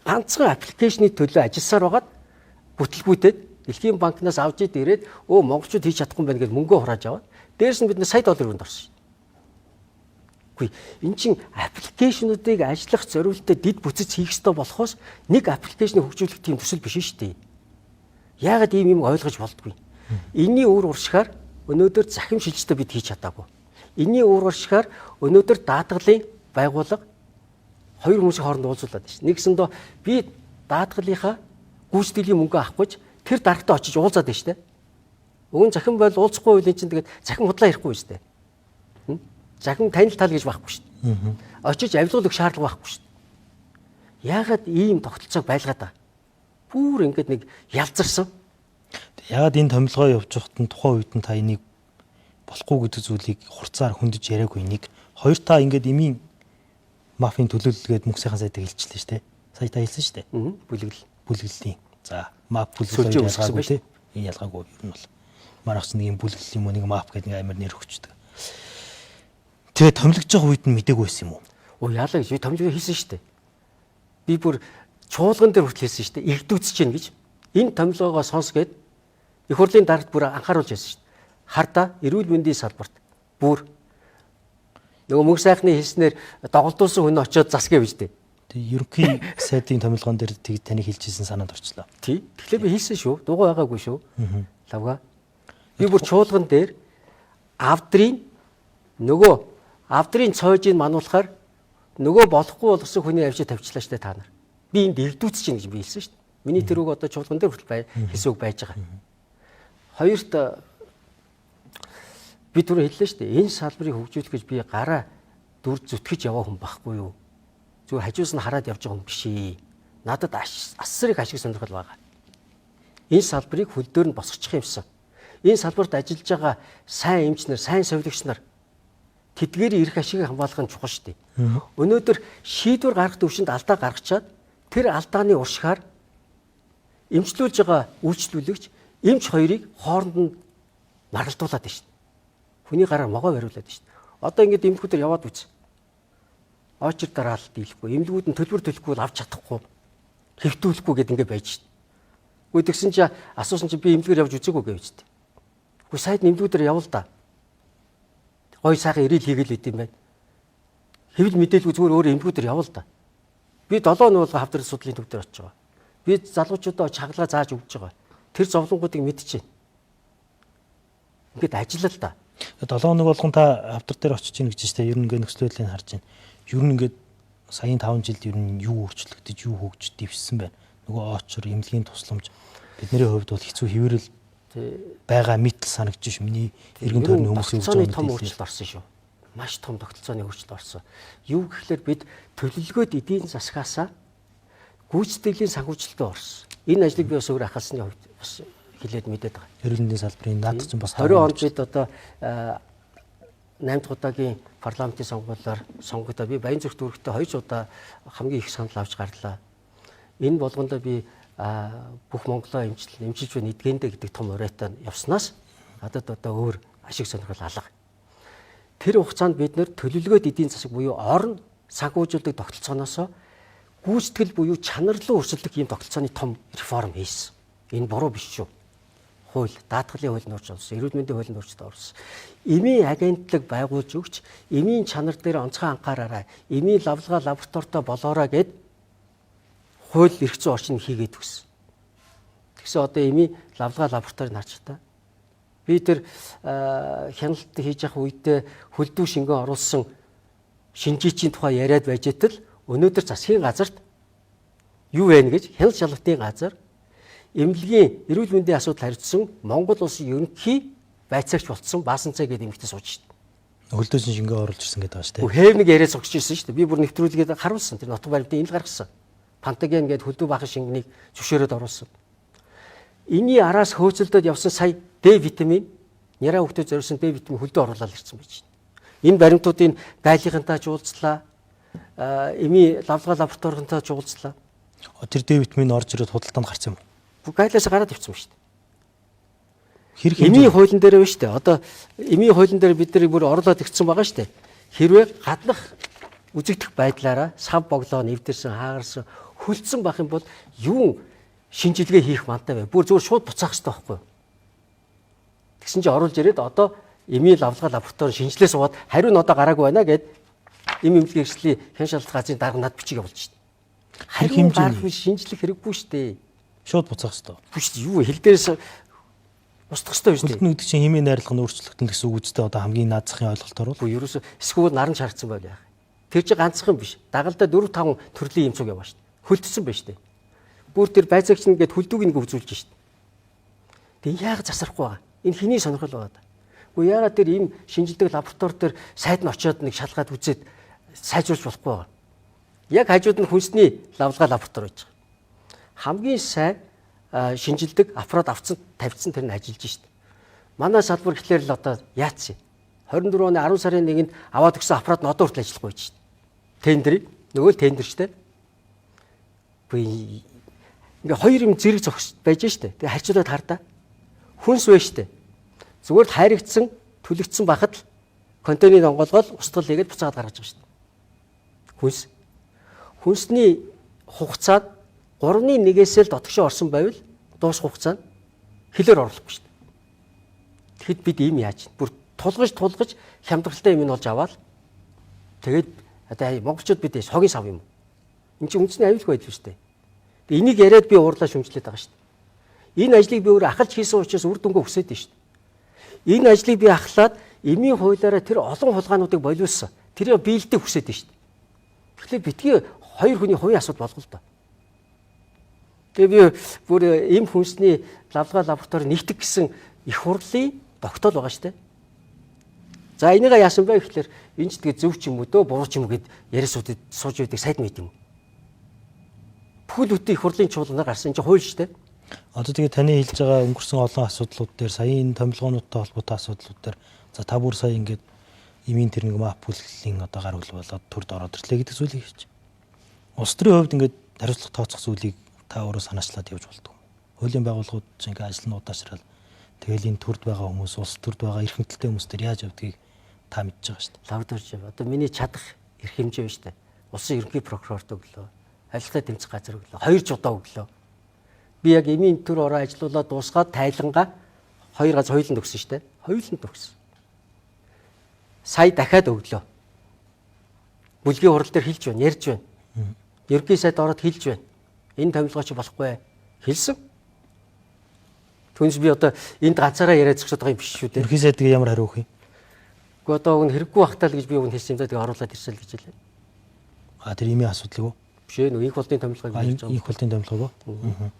ганцхан аппликейшны төлөө ажилласаар байгаад бүтлгүүтээд Дэлхийн банкнаас авч ирээд өө монголчууд хийж чадахгүй байна гэж мөнгөө хурааж аваад дээрс нь бид сая доллар өрөнд орсон. Үгүй эн чин аппликейшнуудыг ажиллах зориултад дид бүцэц хийх ёстой болохоос нэг аппликейшнийг хөгжүүлэх тийм төсөл биш шүү дээ. Яагаад ийм юм ойлгож болдгүй. Энийний үр уршихаар өнөөдөр захим шилжилтээ бид хийж чадаагүй. Энийний үр уршихаар өнөөдөр даатгалын байгууллага хоёр хүмүүсийн хооронд уулзуулад байна шүү. Нэгсэндээ би даатгалынхаа гүйцэтгэлийн мөнгө авах гэж тэр дарагтаа очиж уулзаад байна шүү дээ. Өгөн захин бол уулзахгүй үеийн чинь тэгээд захин худлаа ярихгүй шүү дээ. Захин танил тал гэж байхгүй шүү дээ. Очиж авилгал өгөх шаардлага байхгүй шүү дээ. Яагаад ийм тогтолцоог байлгаад байгаа? Бүр ингээд нэг ялзарсан. Ягаад энэ томилгоо явж байхад нь тухайн үед нь та энийг болохгүй гэдэг зүйлийг хурцаар хөндөж яриаггүй нэг. Хоёр та ингээд эмийн мафийн төлөөлөл гээд мөнх сайхан сайдыг хэлчихлээ шүү дээ. Сая та хэлсэн шүү дээ. Бүлэглэл. Бүлэглэлийн. За, мап бүлэглэл Сүлжээ хоёр үүсгэсэн ялгаагүй байна тий. Энэ ялгаагүй ер нь бол. Манайх ч нэг юм бүлэглэл юм уу нэг мап гэдэг нэг амар нэр өгчдөг. Тэгээ томилогдож байгаа үед нь мдээгүй байсан юм уу? Оо яалаа гэж би томилгоо хийсэн шүү дээ. Би бүр чуулган дээр хүртэл хэлсэн шүү дээ. Игдүүцэж гин гэж. Энэ томилгоогоо сонс гээд их хурлын дарагт бүр анхааруулж хэлсэн шүү дээ. Хардаа эрүүл мэндийн салбарт бүр нөгөө мөнх сайхны хэлснээр доголдуулсан хүн очиод засгээ гэж дээ. Тэгээ ерөнхий сайдын томилгоон дээр тэг таныг хэлжсэн санаанд орчлоо. Тий. Тэгэхээр би хэлсэн шүү. Дугуй байгаагүй шүү. Лавга. Би бүр чуулган дээр авдрын нөгөө авдрын цойжийг мануулахаар нөгөө болохгүй болгосон хүний авчид тавьчлаа штэ та нар. Би энд эрдүүцэж гин гэж би хэлсэн штэ. Миний тэр үг одоо чуулган дээр хүртэл бай хэлсэн үг байж байгаа. Хоёрт би түрүү хэллээ штэ. Энэ салбарыг хөгжүүлэх гэж би гараа дүр зүтгэж яваа хүн байхгүй юу? Зүгээр хажуус нь хараад явж байгаа хүн биш ээ. Надад асар их ашиг сонирхол байгаа. Энэ салбарыг хөл дээр нь босгочих юмсан. Энэ салбарт ажиллаж байгаа сайн эмч нар, сайн совилогч нар тэдгээр эрх ашигыг хамгаалах нь чухал шүү дээ. Өнөөдөр шийдвэр гаргах төвшөнд алдаа гаргачаад тэр алдааны уршихаар эмчлүүлж байгаа үйлчлүүлэгч эмч хоёрыг хооронд нь маргалдуулаад байна шүү дээ. Хүний гараар могоо бариулаад байна шүү дээ. Одоо ингээд эмнэлгүүдээр яваад үз. Очир дараалал дийлэхгүй, эмнэлгүүд нь төлбөр төлөхгүй бол авч чадахгүй, хэвтүүлэхгүй гэд ингээд байж шүү дээ. Үгүй тэгсэн чи асуусан чи би эмнэлгээр явж үзээгүй гэв шүү дээ. Үгүй сайд эмнэлгүүдээр явал да. Гой сайхан эрэл хийгээл идэм байх. Хэвлэл мэдээлгүй зүгээр өөр эмнэлгүүдээр явал да. Би 7 хоног болго хавдрын судлалын төв дээр очиж байгаа. Би залуучуудаа чаглаа зааж өгч байгаа. Тэр зовлонгуудыг мэдчихээн. Ингээд ажиллал да. 7 хоног болгон та хавдар дээр очиж гин гэж штэ. Ер нь ингээд нөхцөл байдлыг харж байна. Ер нь ингээд саяын 5 жилд ер нь юу өөрчлөгдөж, юу хөгжиж дэвшсэн байна. Нөгөө очор, эмнэлгийн тусламж бидний хувьд бол хэцүү хэврэл байгаа мэтэл санагдаж ш. Миний эргэн тойрны хүмүүсийн өгж байгаа том өөрчлөлт орсон шүү. Маш том тогтолцооны өөрчлөлт орсон. Юу гэхлээр бид төлөвлөгөөд эдийн засгаасаа гүйцэтгэлийн санхүүжилтөд орсон. Энэ ажлыг би бас өөр ахалсны хувьд бас хэлээд мэдээд байгаа. Эрүүл мэндийн салбарын наадах чинь бас 20 онд бид одоо 8 дахь удаагийн парламентын сонгуулиар сонгогдоо би Баян зүрх дүүрэгтээ 2 удаа хамгийн их санал авч гарлаа. Энэ болгондоо би бүх Монголоо эмчилж байна эдгэндэ гэдэг том урайтай явснаас надад одоо өөр ашиг сонирхол алга. Тэр хугацаанд бид нэр төлөвлөгөөд эдийн засаг буюу орон санхүүжүүлдэг тогтолцооноосоо гүйцэтгэл буюу чанар руу өрсөлдөх ийм тогтолцооны том реформ хийсэн. Энэ буруу биш шүү. Хууль, даатгалын хууль нурж орсон, эрүүл мэндийн хууль нурж орсон. Эмийн агентлаг байгуулж өгч, эмийн чанар дээр онцгой анхаараарай, эмийн лавлгаа лабораторитой болоорой гэд хууль эрх зүйн орчин хийгээд өгсөн. Тэгсэн одоо эмийн лавлгаа лабораторийг харж та. Би тэр хяналт хийж явах үедээ хөлдүү шингэн оруулсан шинжээчийн тухай яриад байж тал өнөөдөр засгийн газарт юу вэ гэж хяналт шалгалтын газар эмнэлгийн эрүүл мэндийн асуудал хариуцсан Монгол улсын ерөнхий байцаагч болцсон Баасанцай гэдэг эмэгтэй сууж шít. Хөлдөөсөн шингэн оруулж ирсэн гэдэг байгаа шүү дээ. Хэв нэг яриад согсож ирсэн шүү дээ. Би бүр нэвтрүүлгээд харуулсан. Тэр нутаг баримтын ил гаргасан. Пантаген гэдэг хөлдөө баахан шингэнийг зөвшөөрөөд оруулсан. Энийн араас хөөцөлдөд явсан сая Д витамин, няраа хүүхдэд зориулсан Д витамин хөлдөө оруулаад ирсэн байж байна. Энэ баримтуудын гайлынхантай ч уулзлаа. Эмийн лавлгаа лабораторийнхантай ч уулзлаа. Тэр Д витамин орж ирээд худалдаанд гарсан юм уу? Гайлаас гараад явсан ба шүү дээ. Хэрэг эмийн хуулийн дээр байна шүү дээ. Одоо эмийн хуулийн дээр бид нар бүр оруулаад ирсэн байгаа шүү дээ. Хэрвээ гаднах үзэгдэх байдлаараа сав боглоо нэвдэрсэн, хаагарсан, хөлдсөн байх юм бол юун шинжилгээ хийх мантай бай. Бүр зүгээр шууд буцаах хэрэгтэй байхгүй юу? Тэгсэн чинь оруулж ирээд одоо эмийн лавлгаа лаборатори шинжилгээ суугаад хариу нь одоо гараагүй байна гэд эм эмнэлгийн эрсдлийн хян шалгалт газрын дарга над бичиг явуулж шít. Хэрэг Хариу хэмжээний? гарах шинжлэх хэрэггүй шүү дээ. Шууд буцаах хэрэгтэй. Үгүй шүү дээ. Юу хэл дээрээс устгах хэрэгтэй шүү дээ. Хөлтөн гэдэг чинь химийн найрлага нь өөрчлөгдөн гэсэн үг үстэй одоо хамгийн наад захын ойлголтоор бол Үгүй ерөөсөө эсвэл наран шаардсан байл яах. Тэр чинь ганцхан биш. Дагалдаа 4 5 төрлийн юм цуг яваа шүү дээ. Хөлдсөн байж шүү дээ. Бүр тэр байцаагч нь ингээд хөлдүүг нэг үзүүлж шүү дээ. Тэг яагаад засрахгүй байгаа? Энэ хэний сонирхол байгаа даа. Үгүй яагаад тэр ийм шинжилдэг лаборатори дээр сайд нь очиод нэг шалгаад үзээд сайжруулж болохгүй байгаа. Яг хажууд нь хүнсний лавлгаа лаборатори байж байгаа. Хамгийн сайн шинжилдэг аппарат авцсан тавьчихсан, тэр нь ажиллаж шít. Манай салбар гэхлээр л одоо яатсан юм. 24 оны 10 сарын 1-нд аваад өгсөн аппарат нь одоо хүртэл ажиллахгүй байж шít. Тендерийг нөгөө л тендер штэ. Үгүй ингээ хоёр юм зэрэг зогс байж штэ. Тэгээ харьцуулаад хардаа. Хүнс байж штэ. Зүгээр л хайрагдсан, түлэгдсэн байхад л контейнер онгоолгоод устгал хийгээд буцаагаад гаргаж байгаа штэ. Хүнс. Хүнсний хугацаад 3-1-ээс л дотгошоо орсон байвал дуусах хугацаа нь хилээр орлохгүй штэ. Тэгэхэд бид ийм яаж бүр тулгаж хямдралтай юм нь олж аваад тэгээд одоо монголчууд бид согийн сав юм. Энд чинь үндэсний аюулгүй байдал шүү дээ. Тэгээ энийг яриад би уурлаа шүмжлээд байгаа шүү дээ. Энэ ажлыг би өөрөө ахалж хийсэн учраас үр дүнгээ хүсээд байна шүү дээ. Энэ ажлыг би ахлаад эмийн хуулиараа тэр олон хулгайнуудыг болиулсан. Тэрийг биелдэ хүсээд байна шүү дээ. Тэгэхээр битгий хоёр хүний хувийн асуудал болгол доо. Тэгээ би бүр эм хүнсний лавлгаа лаборатори нэгтгэх гэсэн их хурлын тогтоол байгаа шүү дээ. За энийгээ яасан бэ гэхлээр энэ ч тэгээ зөв ч юм уу дөө буруу ч юм уу гэд яриа сууж байдаг сайд мэд юм. Бүхэл бүтэн их хурлын чуулганаар гарсан чинь хууль шүү дээ. Одоо тэгээ таны хэлж байгаа өнгөрсөн олон асуудлууд дээр сая энэ томилгоонуудтай холбоотой асуудлууд дээр за та бүр сая ингээд эмийн тэр нэг мап бүлэглэлийн одоо гар үл болоод төрд ороод ирлээ гэдэг зүйлийг хэлж. Улс төрийн хувьд ингээд хариуцлага тооцох зүйлийг та өөрөө санаачлаад явж болдгоо. Хуулийн байгууллагууд чинь ингээд ажил нь удаашрал тэгэл энэ төрд байгаа хүмүүс, улс төрд байгаа эрх мэдэлтэй хүмүүс төр яаж явдгийг та мэдж байгаа шүү дээ. Лавдурж одоо миний чадах эрх хэмжээ байна шүү дээ. Улсын ерөнхий прокурорт өглөө, авилгатай тэмцэх газар өглөө, 2 ч удаа өглөө. Би яг эмийн төр ороо ажилуулаад дуусгаад тайлангаа хоёр гац хоёуланд өгсөн шүү дээ. Хоёуланд өгсөн. Сая дахиад өглөө. Бүлгийн хурал дээр хэлж байна, ярьж байна. Ерөнхий сайд ороод хэлж байна. Энэ томилгоо чи болохгүй хэлсэн. Түүнээс би одоо энд ганцаараа яриад зогсоод байгаа юм биш шүү дээ. Ерөнхий сайд тэгээ ямар хариу өгөх юм? Гэхдээ одоо уг нь хэрэггүй бахтаа л гэж би уг нь хэлсэн юм да. Тэгээ оруулаад ирсэн л гэж хэлээ. А тэр эмийн асуудлыг уу? Биш ээ, нөгөө инх болдын томилгоог ярьж байгаа. Инх болдын томилгоог уу?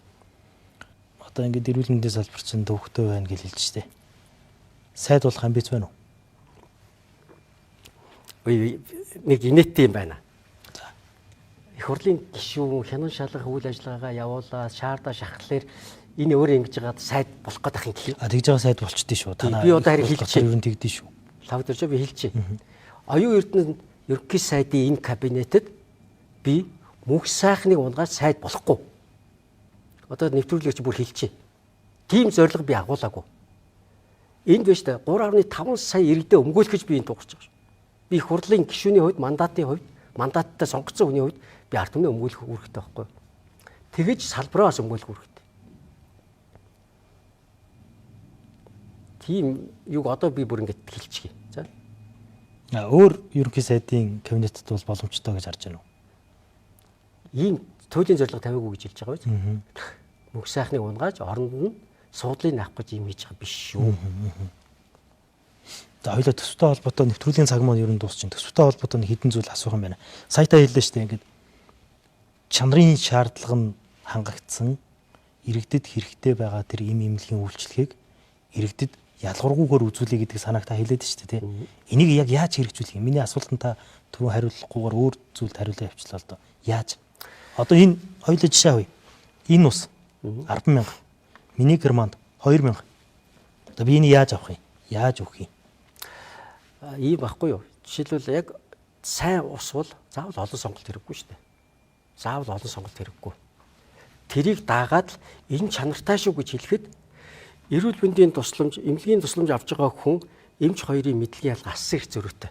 Одоо ингээд эрүүл мэндийн салбар чинь төвхтэй байна гэж хэлж штэ. Сайд болох амбиц байна уу? Үгүй нэг инээдтэй юм байна. За. Их хурлын гишүүн хянан шалгах үйл ажиллагаагаа явуулаад шаардаа шахахлаар энэ өөрөө ингэж байгаад сайд болох гээд ах юм гэх юм. А тэгж байгаа сайд болчихдээ шүү. Танаа би одоо харин хэлчихье. Ер нь тэгдэж шүү. Лавдэрч би хэлчихье. Оюун Эрдэнэ ерөнхий сайдын энэ кабинетэд би мөнх сайхныг унгаад сайд болохгүй. Одоо нэвтрүүлэгч бүр хэлчихье. Тийм зорилго би агуулаагүй. Энд биш үү 3.5 сая иргэдээ өмгөөлөх гэж би энд дуугарч байгаа шүү. Би их хурлын гишүүний хувьд, мандатын хувьд, мандаттай сонгогдсон хүний хувьд би ард түмнээ өмгөөлөх үүрэгтэй байхгүй. Тэгэж салбараа бас өмгөөлөх үүрэгтэй. Тийм юг одоо би бүр ингэж хэлчихье. За. Өөр ерөнхий сайдын кабинетэд бол боломжтой гэж харж байна уу? Ийм туйлын зорилго тавиагүй гэж хэлж байгаа биз? Мөнх сайхныг унгааж оронд нь суудлыг авах гэж юм хийж байгаа биш шүү. За хоёлаа төсөвтэй холбоотой нэвтрүүлгийн цаг маань ер нь дуусчин. Төсөвтэй холбоотой нэг хэдэн зүйл асуух юм байна. Сая та хэллээ шүү дээ ингээд чанарын шаардлага нь хангагдсан иргэдэд хэрэгтэй байгаа тэр эм эмнэлгийн үйлчлэгийг иргэдэд ялгуургүйгээр үзүүлэе гэдэг санааг та хэлээд шүү дээ тий. Энийг яг яаж хэрэгжүүлэх юм? Миний асуултанд та түрүү хариулахгүйгээр өөр зүйлд хариулаа явуулчлаа л доо. Яаж? Одоо энэ хоёулаа жишээ авъя. Энэ ус 10,000. Миний германд 2,000. Одоо би энийг яаж авах юм? Яаж өгөх юм? Ийм байхгүй юу? Жишээлбэл яг сайн ус бол заавал олон сонголт хэрэггүй шүү дээ. Заавал олон сонголт хэрэггүй. Тэрийг дагаад л энэ чанартай шүү гэж хэлэхэд эрүүл мэндийн тусламж, эмнэлгийн тусламж авч байгаа хүн эмч хоёрын мэдлэгийн ялгаа асар их зөрүүтэй.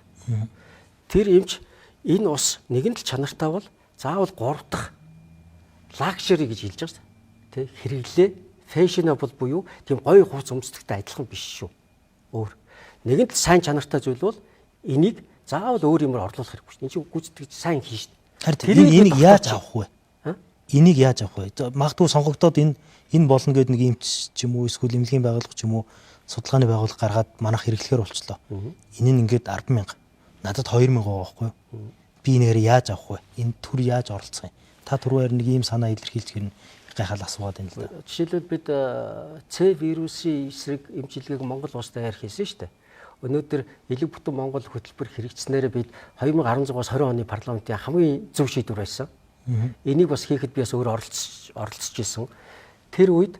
Тэр эмч энэ ус нэгэн л чанартай бол заавал 3 дахь лакшери гэж хэлж байгаа шүү дээ. Тэ хэрэглээ fashionable буюу тийм гоё хувц өмсдөгтэй адилхан биш шүү. Өөр. Нэгэн л сайн чанартай зүйл бол энийг заавал өөр юмар орлуулах хэрэггүй шүү. Энд чинь гүйцэтгэж сайн хийн шүү. Харин энийг яаж авах вэ? Энийг яаж авах вэ? Магадгүй сонгогдоод энэ болно гэдэг нэг эмч ч юм уу эсвэл эмнэлгийн байгууллага ч юм уу судалгааны байгууллага гаргаад манайх хэрэглэхээр болчлоо. Энэ нь ингээд 10,000. Надад 2,000 байгаа байхгүй юу? Би энээр яаж авах вэ? Энэ төр яаж оролцох юм? Та түрүүээр нэг ийм санаа илэрхийлж гэрнэ гайхал асуугаад байна л да. Жишээлбэл бид С вирусын эсрэг эмчилгээг Монгол улс даяар хийсэн шүү дээ. Өнөөдөр элэг бүтэн Монгол хөтөлбөр хэрэгжснээрээ бид 2016-аас 20 оны парламентын хамгийн зөв шийдвэр байсан. Энийг бас хийхэд би бас өөр оролцож исэн. Тэр үед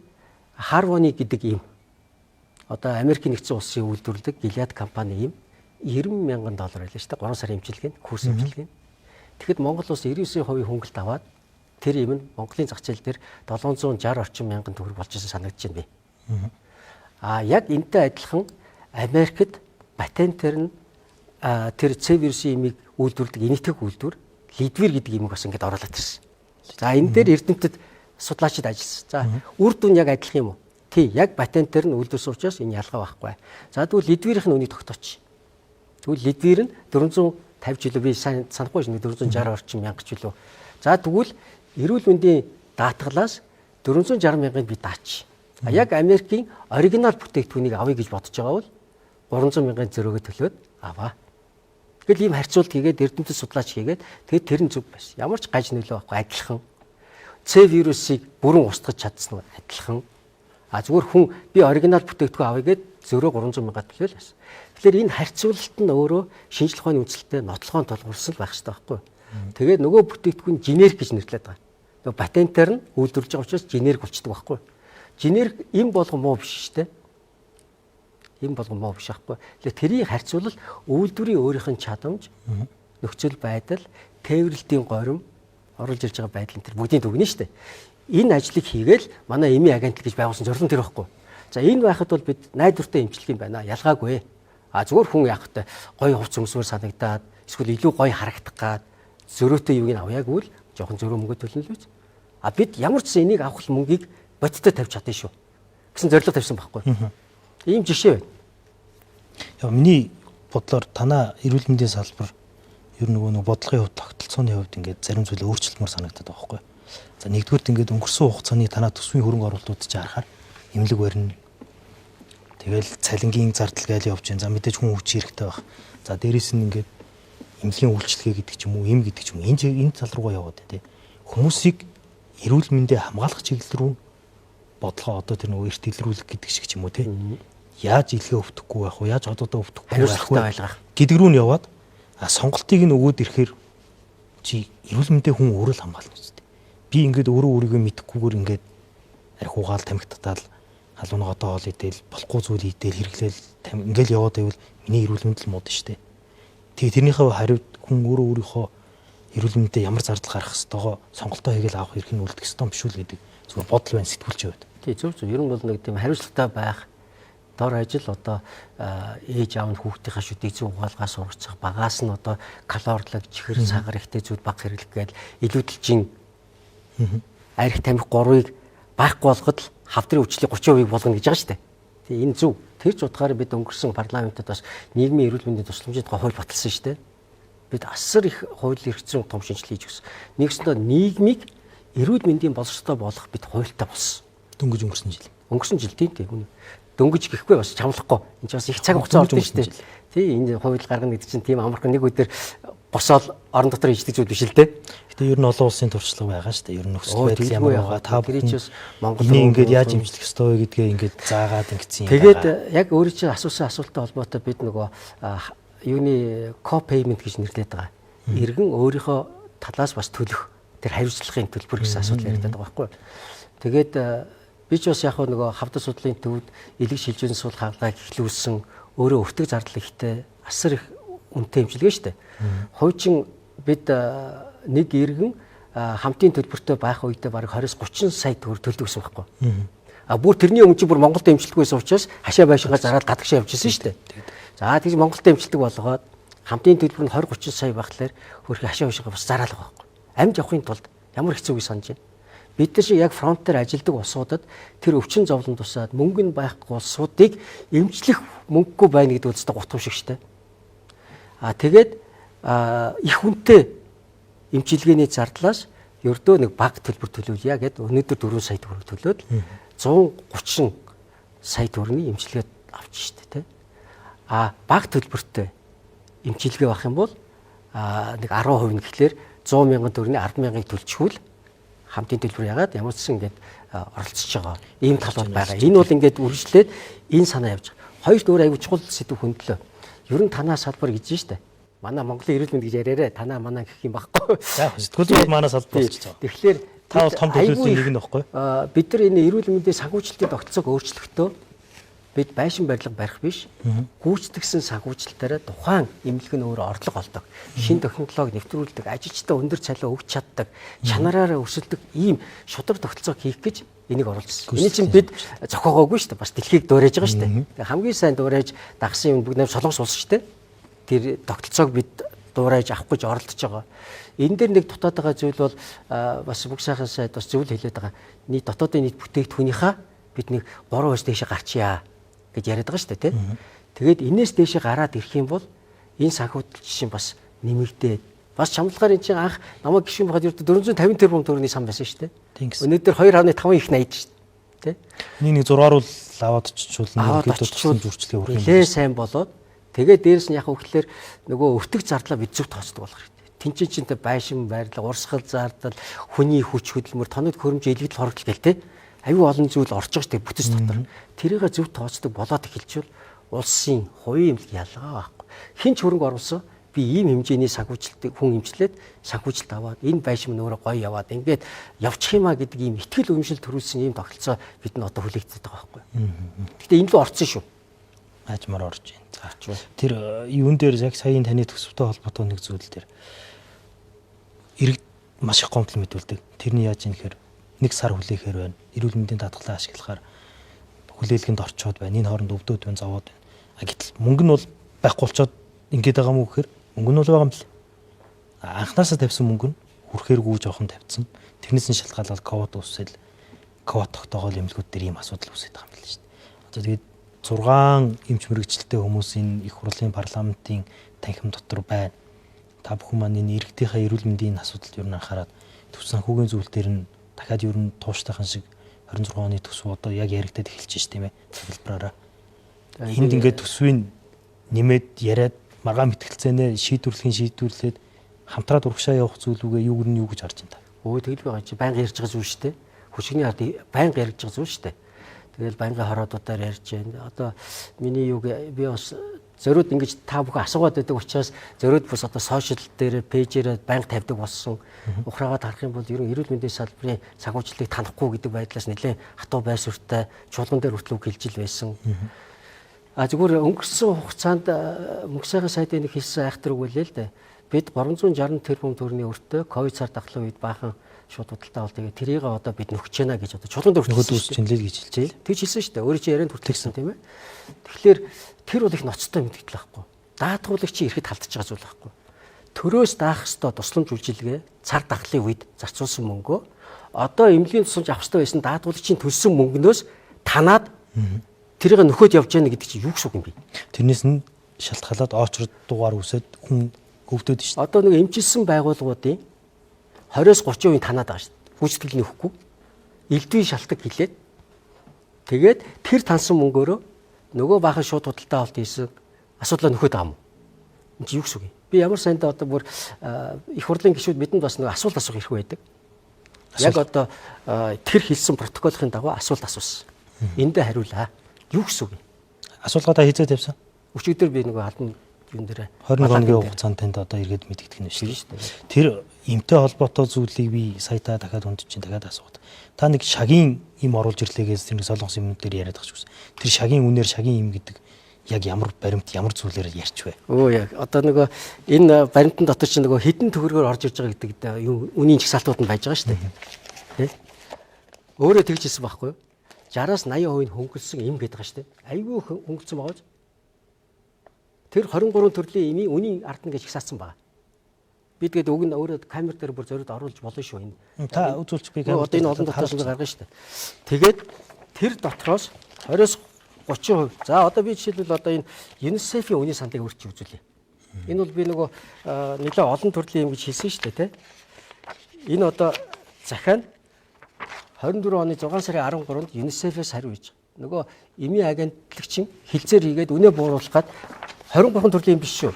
Harvoni гэдэг им одоо Америкийн нэгдсэн улсын үйлдвэрлэдэг Gilead компани им 90 мянган доллар байлаа шүү дээ. 3 сарын эмчилгээ, курс эмчилгээ. Тэгэхэд Монгол улс 99% хөнгөлт аваад тэр им нь Монголын зах зээл дээр 760 орчим мянган төгрөг болж исэн санагдаж байна би. А яг энтэй адилхан Америкт патентэр нь тэр С вирусын имийг үйлдвэрлэдэг энэтхэг үйлдвэр Лидвир гэдэг имийг бас ингээд оруулаад ирсэн. За энэ дээр эрдэмтэд судлаачид ажилласан. За үр дүн яг адилхан юм уу? Тий, яг патентэр нь үйлдвэрлэсэн учраас энэ ялгаа байхгүй. За тэгвэл Лидвирийн үнийг тогтооч. Тэгвэл Лидвир нь 450 жилүү би сайн санахгүй шнэ 460 орчим мянга ч үлээ. За тэгвэл эрүүл мэндийн даатгалаас 460 мянгаыг би даач. А яг Америкийн оригинал бүтээгдэхүүнийг авъя гэж бодож байгаа бол 300 мянган зөрөөгөө төлөөд аваа. Тэгэл ийм харьцуулт хийгээд эрдэмтэд судлаач хийгээд тэгээд тэр нь зөв байсан. Ямар ч гаж нөлөө байхгүй адилхан. С вирусыг бүрэн устгаж чадсан нь адилхан. А зүгээр хүн би оригинал бүтээгдэхүүн авъя гэд зөрөө 300 мянга төлөөл байсан. Тэгэхээр энэ харьцуулалт нь өөрөө шинжлэх ухааны үндэслэлтэй нотлохоон тулгуурласан л байх хэрэгтэй байхгүй юу? Тэгээд нөгөө бүтээгдэхүүн генерик гэж нэрлэдэг байгаа. Нөгөө патентаар нь үйлдвэрлэж байгаа учраас генерик болчдөг байхгүй юу? Генерик им болгон муу биш шүү дээ. Им болгон муу биш байхгүй. Тэгэхээр тэрийг харьцуулал үйлдвэрийн өөрийнх нь чадамж, нөхцөл байдал, тээвэрлэлтийн горим оруулж ирж байгаа байдал энэ төр бүгдийн дүгнэ шүү дээ. Энэ ажлыг хийгээл манай эмийн агентлаг гэж байгуулсан зорилго тэр байхгүй. За энэ байхад бол бид найдвартай эмчилэх юм байна. Ялгаагүй. А зүгээр хүн яах вэ? Гоё хувц өмсмөр санагдаад эсвэл илүү гоё харагдах гад зөрөөтэй юуг нь авъя гэвэл жоохон зөрөө мөнгө төлнө л үз. А бид ямар ч сан энийг авах мөнгийг бодиттой тавьж чадна шүү гэсэн зорилго тавьсан байхгүй. Ийм жишээ байна. Яа миний бодлоор танаа эрүүл мэндийн салбар ер нь нөгөө бодлогын хувьд тогтолцооны хувьд ингээд зарим зүйлээ өөрчлөлмөр санагдаад байгаа байхгүй. За нэгдүгüрт ингээд өнгөрсөн хугацааны танаа төсвийн хөрөнгө оруулалтууд чинь харахаар эмнэлэг барина. Тэгэл цалингийн зардал гээл явж байна. За мэдээж хүн хүч хэрэгтэй байх. За дээрэс нь ингээд эмнэлгийн үйлчилгээ гэдэг ч юм уу, эм гэдэг ч юм уу энэ тал руугаа яваад байна тий. Хүмүүсийг эрүүл мэндээ хамгаалах чиглэл рүү бодлогоо одоо тэр нөгөө эрт илрүүлэх гэдэг шиг ч юм уу тий. Яаж илгээ өвдөхгүй байх вэ? Яаж одоодоо өвдөхгүй байх вэ? Гэдэг рүү нь яваад сонголтыг нь өгөөд ирэхээр чи эрүүл мэндээ хүн өөрөө л хамгаална үстэй. Би ингээд өөрөө өөрийгөө мэдэхгүйгээр ингээд арх угаал тамхи татаал халуун одоо хоол идээл болохгүй зүйл идээл хэрэглээл ингээл яваад байвал миний эрүүл мэнд л мууд штэ. Тэгээ тэрнийхээ хариуд хүн өөрөө өөрийнхөө эрүүл мэндэд ямар зардал гаргах ёстойгоо сонголтоо хийгээл авах эрх нь үлдэх ёстой юм биш үү гэдэг зүгээр бодол байна сэтгүүлч хувьд. Тий зөв зөв. Ер нь бол нэг тийм хариуцлагатай байх дор ажил одоо ээж аав нь хүүхдийнхаа шүдийг зөв угаалгаа сургацах багаас нь одоо калорийлог чихэр сагар ихтэй зүйл баг хэрэглэх гээд илүүдэлжин арх тамхи гурвыг байхгүй болгоход л хавдрын өвчлөлийг 30%-ийг болгоно гэж байгаа шүү дээ. Тэгээ энэ зөв. Тэр ч утгаараа бид өнгөрсөн парламентод бас нийгмийн эрүүл мэндийн тусламжийн тухай хууль баталсан шүү дээ. Бид асар их хууль эрх зүйн том шинжилгээ хийж өгсөн. Нэгсэндээ нийгмийг эрүүл мэндийн боловсролтой болгох бид хуультай болсон. Дөнгөж өнгөрсөн жил. Өнгөрсөн жил тийм тийм. Дөнгөж гэхгүй бас чамлахгүй. Энд чинь бас их цаг хугацаа ордог шүү дээ. Тий энэ хууль гаргана гэдэг чинь тийм амархан нэг өдөр босоод орон дотор хийждэг зүйл биш л дээ. Гэтэ ер нь олон улсын туршлага байгаа шүү дээ. Ер нь нөхцөл байдал ямар байгаа та бүхэн бас Монгол руу ингээд яаж имжлэх ёстой вэ гэдгээ ингээд заагаад ингэсэн юм. Тэгээд яг өөрөө чинь асуусан асуулттай холбоотой бид нөгөө юуны co-payment гэж нэрлэдэг байгаа. Иргэн өөрийнхөө талаас бас төлөх тэр хариуцлагын төлбөр гэсэн асуудал яриад байгаа байхгүй юу. Тэгээд би ч бас яг нөгөө хавдар судлалын төвд элэг шилжүүлэн суул хаалгыг эхлүүлсэн өөрөө өвтөг зардал ихтэй асар их үнэтэй эмчилгээ шүү дээ. Хуучин бид нэг иргэн хамтын төлбөртэй байх үедээ бараг 20-30 сая төгрөг төлдөг гэсэн байхгүй. А бүр тэрний өмнө чи бүр Монголд эмчилдэг байсан учраас хашаа байшингаа зараад гадагшаа явчихсан шүү дээ. За тэгж Монголд эмчилдэг болгоод хамтын төлбөр нь 20-30 сая байхлаар хөрхи хашаа байшингаа бас зараал байгаа байхгүй. Амьд явахын тулд ямар хэцүү үе санаж байна. Бид нар шиг яг фронт дээр ажилладаг улсуудад тэр өвчин зовлон тусаад мөнгө нь байхгүй улсуудыг эмчлэх мөнгөгүй байна гэдэг үл өстө гутгам шиг штэ. А тэгээд их хүнтэй эмчилгээний зардлаас ердөө нэг бага төлбөр төлүүлье гэд өнөөдөр 4 сая төгрөг төлөөд 130 сая төгрөгийн эмчилгээ авч штэ тэ. А бага төлбөртэй эмчилгээ авах юм бол нэг 10% нь гэхлээр 100 мянган төгрөгийн 10 мянгаыг төлчихвөл хамтын төлбөр ягаад ямар ч сан ингээд оролцож байгаа ийм тал бол байгаа. Энэ бол ингээд үргэлжлээд энэ санаа явж байгаа. Хоёрт өөр аягүй чухал сэдв хөндлөө. Ер нь танаа салбар гэж штэ. Манай Монголын эрүүл мэнд гэж яриарай. Танаа манаа гэх юм баггүй. За сэтгүүл зүйн манай салбар болчихсон. Тэгэхээр Та бол том төлөөллийн нэг нь баггүй. Бид нар энэ эрүүл мэндийн санхүүжилтийн тогтолцоог өөрчлөхдөө бид байшин барилга барих биш, гүйцэтгэсэн санхүүжилтаараа тухайн эмнэлэг нь өөрөө орлого олдог, шинэ технологи нэвтрүүлдэг, ажилчдаа өндөр цалин өгч чаддаг, чанараараа өрсөлдөг ийм шударга тогтолцоог хийх гэж энийг оруулсан. Энийг чинь бид зохиогоогүй шүү дээ. Бас дэлхийг дуурайж байгаа шүү дээ. Хамгийн сайн дуурайж дагсан юм бүгд Солонгос улс шүү дээ. Тэр тогтолцоог бид дуурайж авах гэж оролдож байгаа. Энэ дээр нэг дутаад байгаа зүйл бол бас бүх сайхан сайд бас зөвл хэлээд байгаа. Нийт дотоодын нийт бүтээгдэхүүнийхээ бид нэг 3% дээшээ гарчъя гэж яриад байгаа шүү дээ, тийм. Тэгээд энээс дээшээ гараад ирэх юм бол энэ санхүүжилт чинь бас нэмэгдээд бас чамлагаар энэ чинь анх намайг гишүүн байхад ердөө 450 тэрбум төгрөгийн сан байсан шүү дээ. Өнөөдөр 2.5 их 80 шүү дээ, тийм. Энийг нэг 6-аар аваад очичвол ерөнхийдөө тусламж үйлчилгээ хүрэх юм. Нилээ сайн болоод тэгээд дээрэс нь яг хөглөөр нөгөө өртөг зардлаа бид зөв тооцдог болох хэрэгтэй. Тинчин чинтэй байшин байрлал, урсгал зардал, хүний хүч хөдөлмөр, тоног хөрөмж, илгэдэл хорогдол гэл те. Аюу олон зүйл орж байгаа шүү дээ бүтэц дотор. Тэрийг зөв тооцдог болоод эхэлчихвэл улсын хувийн эмнэлэг ялгаа байхгүй. Хэн ч хөрөнгө оруулсан би ийм хэмжээний санхүүжилтийг хүн эмчлээд санхүүжилт аваад энэ байшин мөн өөрөө гоё яваад ингээд явчих юмаа гэдэг ийм итгэл үнэмшил төрүүлсэн ийм тогтолцоо бид нь одоо хүлээгдээд байгаа байхгүй. Гэхдээ энэ лөө орцсон шүү. Аажмаар орж байна. За. Тэр юун дээр яг саяын таны төсөвтэй холбоотой нэг зүйл дээр иргэд маш их гомдол мэдүүлдэг. Тэрний яаж юм гэхээр нэг сар хүлээхээр байна. Эрүүл мэндийн даатгалаа ашиглахаар хүлээлгэнд орчоод байна. Энэ хооронд өвдөд байна, зовоод байна. А гэтэл мөнгө нь бол байхгүй болчоод ингээд байгаа юм уу гэхээр мөнгө нь бол байгаа юм л. Анхнаасаа тавьсан мөнгө нь хүрхээргүй жоохон тавьсан. Тэрнээс нь шалтгаалаад ковид үүсэл ковид тогтоогоол эмнэлгүүд дээр ийм асуудал үүсээд байгаа юм л шүү дээ. Одоо тэгээд 6 эмч мэрэгчлээ хүмүүс энэ их хурлын парламентын танхим дотор байна. Та бүхэн маань энэ иргэдийнхээ эрүүл мэндийн асуудалд ер нь анхаарат төс санхүүгийн зүйл дээр нь дахиад ер нь тууштайхан шиг 26 оны төсөв одоо яг яригадад эхэлж шээ тийм ээ төлбөрөөрөө. Энд ингээд төсвийг нэмээд яриад маргаан мэтгэлцээнэ шийдвэрлэхийн шийдвэрлээд хамтраад урагшаа явах зүйлүүгээ юу гэрн юу гэж харж байна та. Өө тэгэл байгаа чи байнга ярьж байгаа зүйл шүү дээ. Хүчний ард байнга ярьж байгаа зүйл шүү дээ. Тэгэл байнгын хороодуудаар ярьж байна. Одоо миний юг би бас зориуд ингэж та бүхэн асуугаад байдаг учраас зориуд бас одоо сошиал дээр пэйжээрээ байнга тавьдаг болсон. Ухраагаад харах юм бол ерөн эрүүл мэндийн салбарын санхүүжилтийг танихгүй гэдэг байдлаас нэлээд хатуу байр суурьтай чуулган дээр хүртэл үг хэлж ил байсан. А зүгээр өнгөрсөн хугацаанд мөнх сайхан сайдын нэг хэлсэн айхтар үг үлээ л дээ. Бид 360 тэрбум төгрөгийн өртөө ковид цар тахлын үед баахан шууд худалдаа авалт тэгээд тэрийг одоо бид нөхөж яана гэж одоо чуулган дээр хүртэл үүсч чинь лээ гэж хэлжээ. Тэгж хэлсэн шүү дээ. Өөрөө чи ярианд хүртэлсэн тийм ээ. Тэгэхээр тэр бол их ноцтой мэдгдэл байхгүй. Даатгуулагчийн эрхэд халтж байгаа зүйл байхгүй. Төрөөс даах ёстой тусламж үйлчилгээ цар тахлын үед зарцуулсан мөнгөө одоо эмнэлгийн тусламж авах ёстой байсан даатгуулагчийн төлсөн мөнгнөөс танаад тэрийг нөхөд явж яана гэдэг чинь юу гэсэн үг юм бэ? Тэрнээс нь шалтгаалаад оочрод дугаар үсээд хүн өвдөд шүү дээ. Одоо нэг эмчилсэн байгууллагуудын 20-с 30% танаад байгаа шүү дээ. Гүйцэтгэл нөхгүй. Элдвийн шалтгаан хэлээд тэгээд тэр тансан мөнгөөрөө нөгөө баахан шууд худалдаа авалт хийсэн асуудлаа нөхөд байгаа юм. Энд чинь юу гэсэн үг юм? Би ямар сайндаа одоо бүр их хурлын гишүүд бидэнд бас нэг асуулт асуух эрх байдаг. Яг одоо тэр хэлсэн протоколын дагуу асуулт асуусан. Эндээ хариулаа. Юу гэсэн үг юм? Асуулгаа та хизээ тавьсан? Өчигдөр би нөгөө албан юун дээр 21 хоногийн хугацаанд танд одоо эргээд мэдэгдэх нь шүү дээ. Тэр эмтэй холбоотой зүйлийг би сая та дахиад хүнд чинь дахиад асуугаад. Та нэг шагийн им оруулж ирлээ гэж тэр нэг солонгос юмнууд дээр яриад байгаа ч гэсэн. Тэр шагийн үнээр шагийн им гэдэг яг ямар баримт ямар зүйлээр ярьч вэ? Өө яг одоо нөгөө энэ баримтан дотор чинь нөгөө хэдэн төгрөгөөр орж ирж байгаа гэдэг юм үнийн жагсаалтууд нь байж байгаа шүү дээ. Тэ? Өөрөө тэгж хэлсэн байхгүй юу? 60-аас 80% нь хөнгөлсөн им гэдэг байгаа шүү дээ. Айгүй хөнгөлсөн байгаа ч тэр 23 төрлийн имийн үнийн ард нь гэж жагсаацсан байгаа. Би тэгээд уг нь өөрөө камер дээр бүр зориуд оруулж болно шүү энэ. Та үзүүлчих би камер. Одоо энэ олон дотроос ингээ гаргана шүү дээ. Тэгээд тэр дотроос 20-с 30%. За одоо би жишээлбэл одоо энэ UNICEF-ийн үнийн саналыг өөрчилж үзүүлье. Энэ бол би нөгөө нэлээд олон төрлийн юм гэж хэлсэн шүү дээ, тэ. Энэ одоо захиа нь 24 оны 6 сарын 13-нд UNICEF-ээс хариу хийж байгаа. Нөгөө эмийн агентлагчин хилцээр хийгээд үнэ бууруулах гад 23 төрлийн юм биш шүү.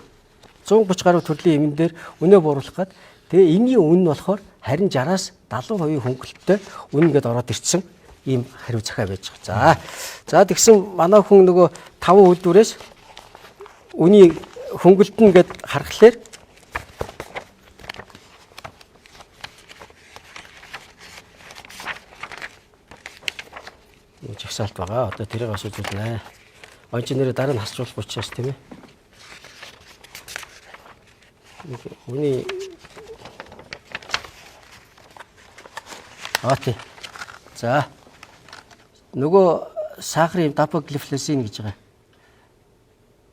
130 гаруй төрлийн эмэн дээр үнэ бууруулах гад тэгээ эмийн үн нь болохоор харин 60-аас 70% хөнгөлөлттэй үн ингээд ороод ирсэн ийм хариу захиа байж байгаа. За тэгсэн манай хүн нөгөө 5 үйлдвэрээс үний хөнгөлт нь ингээд харахаар Жагсаалт байгаа. Одоо тэрийг бас үзүүлнэ. Он чи нэрээ дараа нь хасч болохгүй учраас тийм ээ. Үний Аа тий. За. Нөгөө сахарын дапаглифлозин гэж байгаа.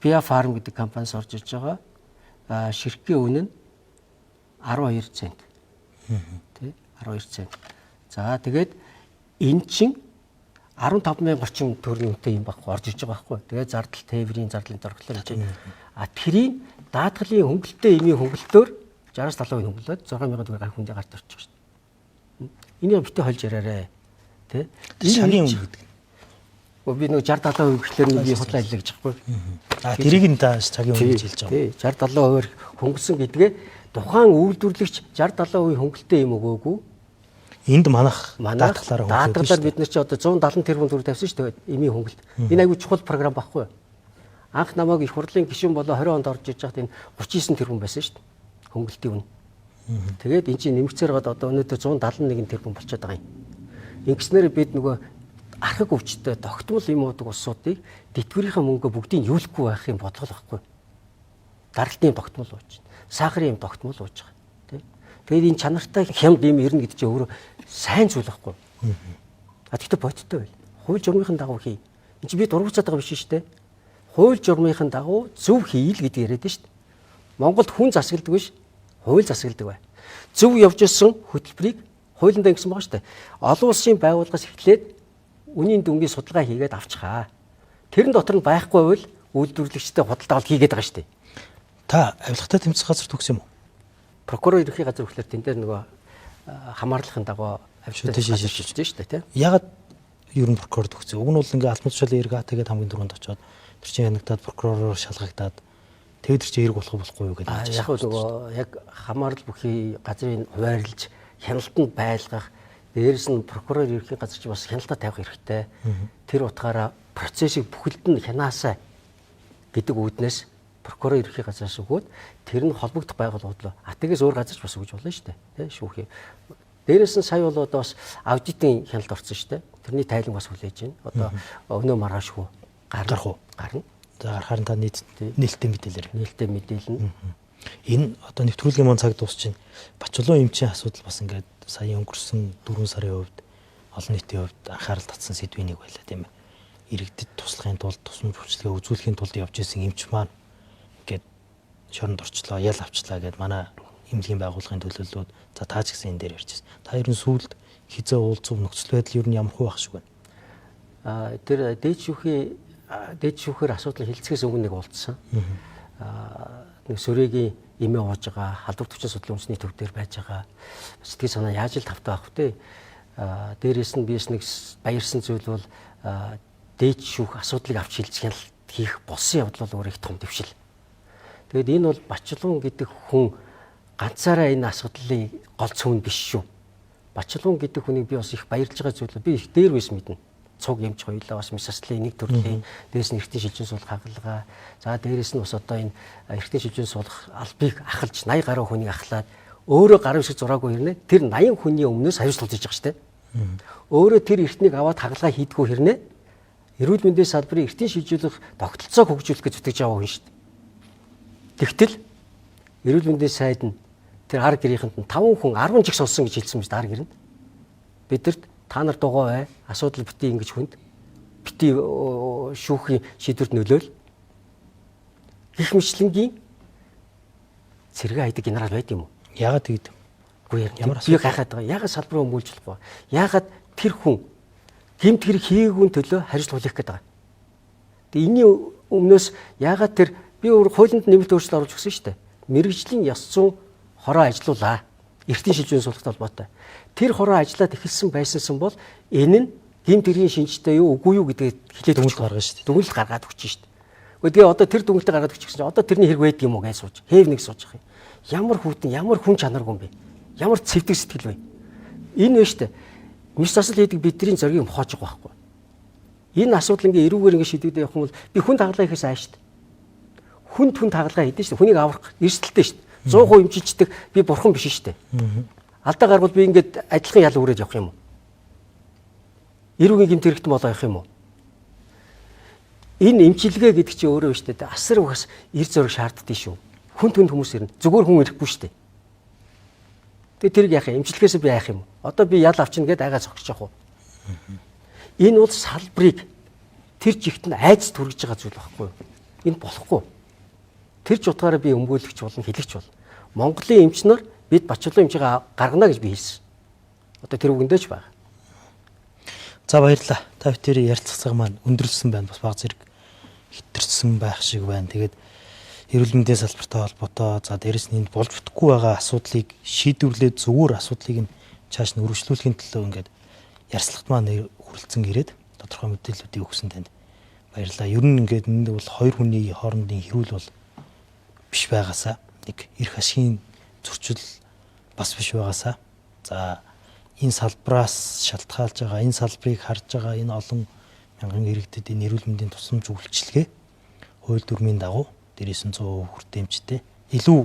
Pia Farm гэдэг компаниас орж ирж байгаа. Аа ширхгийн үнэ нь 12 цент. Тэ 12 цент. За тэгээд эн чин 15 мянган орчим төгрөгийн үнэтэй юм байхгүй орж ирж байгаа байхгүй. Тэгээд зардал тээврийн зардлын дорглоор гэж. А тэрийн даатгалын хөнгөлөлттэй эмийн хөнгөлөлтөөр 60-аас 70% хөнгөлөөд 6 мянган төгрөг гар хүндээ гарт орчих шин. Энийг битээ холж яриарэ. Тэ? Шагийн үнэ гэдэг. Би нөгөө 60 70% гэхлээр би худлаа хэллээ гэж байхгүй. А тэрийг нь та цагийн үнэ гэж хэлж байгаа. Тий, 60 70%-аар хөнгөсөн гэдгээ тухайн үйлдвэрлэгч 60 70% хөнгөлөлттэй юм өгөөгүй. Энд манах даатгалаараа хөнгөлөд. Даатгалаар бид нар чи одоо 170 тэрбум төгрөг тавьсан шүү дээ эмийн хөнгөлт. Энэ айгүй чухал програм байхгүй юу? Анх намайг их хурлын гишүүн болоо 20 онд орж иж байхад энэ 39 тэрбум байсан шүү дээ. Хөнгөлтийн үнэ. Тэгээд эн чинь нэмэгцээр гад одоо өнөөдөр 171 тэрбум болчиход байгаа юм. Ингэснээр бид нөгөө архаг өвчтөй тогтмол юм уудаг улсуудыг тэтгэврийнхээ мөнгө бүгдийг юулахгүй байх юм бодлого байхгүй. Даралтын тогтмол ууж байна. Сахарын юм тогтмол ууж байгаа. Тэ? Тэгээд энэ чанартай хямд юм ирнэ гэдэг чинь өөрөө сайн зүйл байхгүй. А тэгтээ бодиттой байл. Хууль журмын дагуу хий. Энд чинь би дургуцаад байгаа биш шүү дээ. Хууль журмын дагуу зөв хий л гэдэг яриад шүү дээ. Монголд хүн засагладаг биш, хууль засагладаг бай. Зөв явж исэн хөтөлбөрийг хуулиндаа ингэсэн байгаа шүү дээ. Олон улсын байгууллагаас эхлээд үнийн дүнгийн судалгаа хийгээд авчихаа. Тэрэн дотор нь байхгүй байвал үйлдвэрлэгчтэй худалдаа авалт хийгээд байгаа шүү дээ. Та авилгатай тэмцэх газар төгс юм уу? Прокурор ерөнхий газар хөглөр тэн дээр нөгөө хамаарлахын дагуу авилгатай шийдэж шүү дээ, тийм. Ягаад ер нь прокурор төгсөө? Уг нь бол ингээ албан тушаалын эрг тэгээд хамгийн түрүүнд очоод тэр чинь янагдаад прокуророор шалгагдаад тэгээд тэр чинь эрг болох болохгүй юу гэдэг. Яг нөгөө яг хамаарал бүхий газрын хуваарлж хяналтанд байлгах дээрээс нь прокурор ерөнхий газар чинь бас хяналтаа тавих хэрэгтэй. Тэр утгаараа процессыг бүхэлд нь хянаасаа гэдэг үүднээс прокурор ерөнхий газраас өгөөд тэр нь холбогдох байгууллагууд руу. А тэгээс өөр газарч бас өгж болно шүү дээ. Тэ шүүхий. Дээрээс нь сая бол одоо бас аудитын хяналт орсон шүү дээ. Тэрний тайлан бас хүлээж байна. Одоо өнөө маргааш хүү гарах уу? Гарна. За гарахаар та нээлттэй мэдээлэл. Нээлттэй мэдээлэл. Энэ одоо нэвтрүүлгийн маань цаг дуусч байна. Бачлуун эмчийн асуудал бас ингээд сая өнгөрсөн 4 сарын хувьд олон нийтийн хувьд анхаарал татсан сэдвийн нэг байлаа тийм ээ. Иргэдэд туслахын тулд тусламж хүчлэгээ үзүүлэхийн тулд явж исэн эмч маань ингээд шоронд орчлоо, ял авчлаа гэд манай эмнэлгийн байгууллагын төлөөллүүд за та ч гэсэн энэ дээр ярьж байсан. Та ер нь сүүлд хизээ уулзав нөхцөл байдал ер нь ямар хүү байх шиг байна? Аа тэр дээд шүүхээр асуудал хилцгээс өмнө нэг уулзсан. Аа нэг сүрэгийн эмээ ууж байгаа, халдвар төвчин судлалын үндэсний төв дээр байж байгаа. Сэтгэл санаа яаж л тавтай байх вэ? Аа дээрээс нь би нэг баярсан зүйл бол дээд шүүх асуудлыг авч хилцэх хяналт хийх болсон явдал бол өөр их том дэвшил. Тэгээд энэ бол Бачлуун гэдэг хүн ганцаараа энэ асуудлын гол цөм биш шүү. Бачлуун гэдэг хүнийг би бас их баярлж байгаа зүйл би их дээр байсан мэднэ. Цуг эмч хоёлаа бас мэс заслын нэг төрлийн дээрээс нь эртний шилжин суулгах хагалгаа. За дээрээс нь бас одоо энэ эртний шилжин суулгах албыг ахалж 80 гаруй хүнийг ахлаад өөрөө гарын үсэг зураагүй хэрнээ тэр 80 хүний өмнөөс хариуцлага хийж байгаа шүү дээ. Өөрөө тэр эртнийг аваад хагалгаа хийдгүү хэрнээ эрүүл мэндийн салбарын эртний шилжүүлэх тогтолцоог хөгжүүлэх гэж зүтгэж байгаа хүн шүү дээ. Тэгтэл эрүүл мэндийн сайд нь тэр ар гэрийнхэнд нь 5 хүн 10 жиг сонссон гэж хэлсэн мэт ар гэрэнд бидэрт та нар дугуй бай асуудал бити ингэж хүнд бити шүүхийн шийдвэрт нөлөөл гих мэтлэнгийн цэрэг хайдаг генерал байд юм уу? Яагаад тэгдэв? Үгүй ямар би гайхаад байгаа. Яагаад салбар өмүүлж болохгүй? Яагаад тэр хүн гэмт хэрэг хийгээгүй төлөө хариуцлага хүлээх гээд байгаа? Тэгээ энэний өмнөөс яагаад тэр би өөр хуулинд нэмэлт өөрчлөлт оруулж өгсөн шүү дээ. Мэргэжлийн ёс зүйн хороо ажилуулаа. Эртний шилжүүн суулгахтай холбоотой. Тэр хороо ажиллаад эхэлсэн байсансан бол энэ нь гэмт хэргийн шинжтэй юу үгүй юу гэдгээ хэлээд дүгнэлт гаргана шүү дээ. Дүгнэлт гаргаад өгч шүү дээ. Гэхдээ тэгээ одоо тэр дүгнэлтээ гаргаад өгч гэсэн чинь одоо тэрний хэрэг байдаг юм уу гэж сууж. Хэв нэг сууж байгаа юм. Ямар хүүтэн ямар хүн чанаргүй юм бэ? Ямар цэвдэг сэтгэл вэ? Энэ вэ шүү дээ. Мэс засал хийдэг бидний зоригийг хоож байгаа байхгүй. Энэ асуудал ингээ эрүүгээр ингээ шийдэгдээ явах юм бол би хүн таглаа ихээс ааш шүү дээ. Хүн түн тагалгаа хийдэж шүү дээ. Хүнийг аврах эрсдэлтэй шүү дээ. 100% эмчилждэг би бурхан биш шүү дээ. Алдаа гарвал би ингээд адилхан ял үрээд явах юм уу? Эрүүгийн гэмт хэрэгтэн болоо явах юм уу? Энэ эмчилгээ гэдэг чинь өөрөө биш үү? Асар бас эр зураг шаарддаг шүү. Хүн түнд хүмүүс ирнэ. Зүгээр хүн ирэхгүй шүү дээ. Тэгээ тэрийг яах юм? Эмчилгээсээ би яах юм? Одоо би ял авчна гэдээ айгаа зогсож явах уу? Энэ бол салбарыг тэр жигт нь айц түргэж байгаа зүйл байхгүй юу? Энэ болохгүй. Тэр ч утгаараа би өмгөөлөгч болно, хэлэгч болно. Монголын эмч нар бид Бачуулын эмчигээ гаргана гэж би хэлсэн. Одоо тэр үгэндээ ч байгаа. За, баярлалаа. Та бүхэн ярилцах цаг маань өндөрлсөн байна. Бас баг зэрэг хэтэрсэн байх шиг байна. Тэгээд эрүүл мэндийн салбартай холбоотой, за, дээрэс нь энд болж бүтэхгүй байгаа асуудлыг шийдвэрлээд, зөвөр асуудлыг нь чааш нь өргөжлүүлэхийн төлөө ингээд ярилцлагт маань хүрэлцэн ирээд тодорхой мэдээллүүдийг өгсөн танд баярлалаа. Ер нь ингээд энд бол хоёр хүний хоорондын хэрүүл бол биш байгаасаа, нэг эрх ашигын зөрчил бас биш байгаасаа, за, энэ салбараас шалтгаалж байгаа, энэ салбарыг харж байгаа энэ олон мянган иргэдэд энэ эрүүл мэндийн тусламж үйлчилгээ хууль дүрмийн дагуу, дээрээс нь 100% хүртээмжтэй, илүү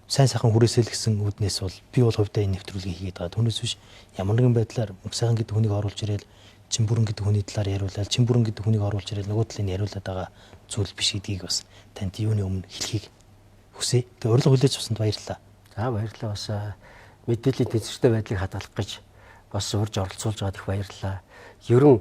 сайн сайхан хүрээсэй л гэсэн үүднээс бол би бол хувьдаа энэ нэвтрүүлгийг хийгээд байгаа. Түүнээс биш ямар нэгэн байдлаар Мөнхсайхан гэдэг хүнийг оруулж ирээл Чимбүрэн гэдэг хүний талаар яриулаад, Чимбүрэн гэдэг хүнийг оруулж ирээл нөгөө талыг яриулаад байгаа зүйл биш гэдгийг бас танд юуны өмнө хэлхийг хүсье. Тэгээ урилга хүлээж авсанд баярлалаа. За, баярлалаа. Бас мэдээллийн тэнцвэртэй байдлыг хадгалах гэж бас урьж оролцуулж байгаад их баярлалаа. Ерөн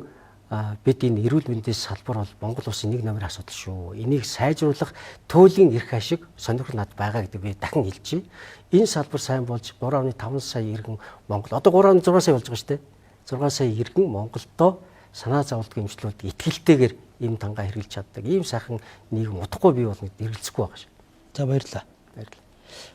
бид энэ эрүүл мэндийн салбар бол Монгол улсын нэг номер асуудал шүү. Энийг сайжруулах туйлын эрх ашиг, сонирхол над байгаа гэдэг би дахин хэлчихье. Энэ салбар сайн болж 3.5 сая иргэн Монгол, одоо 3.6 сая болж байгаа шүү дээ. 6 сая иргэн Монголдоо санаа зовлтгүй эмчлүүлдэг, итгэлтэйгээр эм тангаа хэрэглэж чаддаг. Ийм сайхан нийгэм удахгүй бий болно гэдээ эргэлзэхгүй байгаа шүү. За, баярлалаа. Баярлалаа.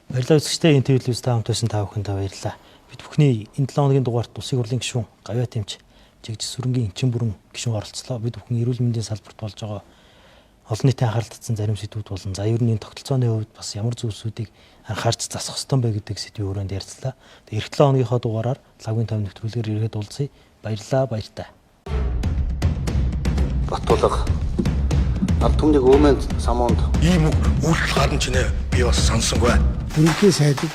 Баярлалаа, үзэгчдээ. Энэ телевиз та хамт байсан та бүхэндээ баярлалаа. Бид бүхний энэ 7 хоногийн дугаарт Улсын хурлын гишүүн Гавьяат эмч Жигжис сүрэнгийн Чимбүрэн гишүүн оролцлоо. Бид бүхэн эрүүл мэндийн салбарт болж байгаа олон нийтийн анхаарал татсан зарим сэдвүүд болон, за, ер нь энэ тогтолцооны хувьд бас ямар зүйлсүүдийг анхаарч засах ёстой бэ гэдэг сэдвийн хүрээнд ярилцлаа. Тэгээ эх 7 хоногийнхоо дугаараар лавгийн тав нэвтрүүлгээр эргээд уулзъя. Баярлалаа, баяртай. Батулга ард түмнийг Өөмөнд самуунд Ийм үг үйлдэл гарна чинээ би бас санасангүй. Бүрэнхий сайдад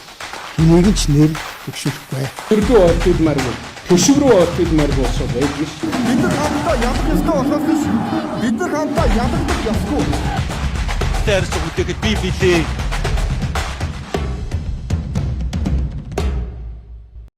хэнийг ч нэр дэвшүүлэхгүй. Өргөө ордидмааргүй. Төшөг рүү ордидмааргүй босоод байдгүй шүү. Бид нар хамтдаа ялах ёстой болохоос биш бид нар хамтдаа ялагдах ёсгүй. Харилцаа бүтээхэд би билээ.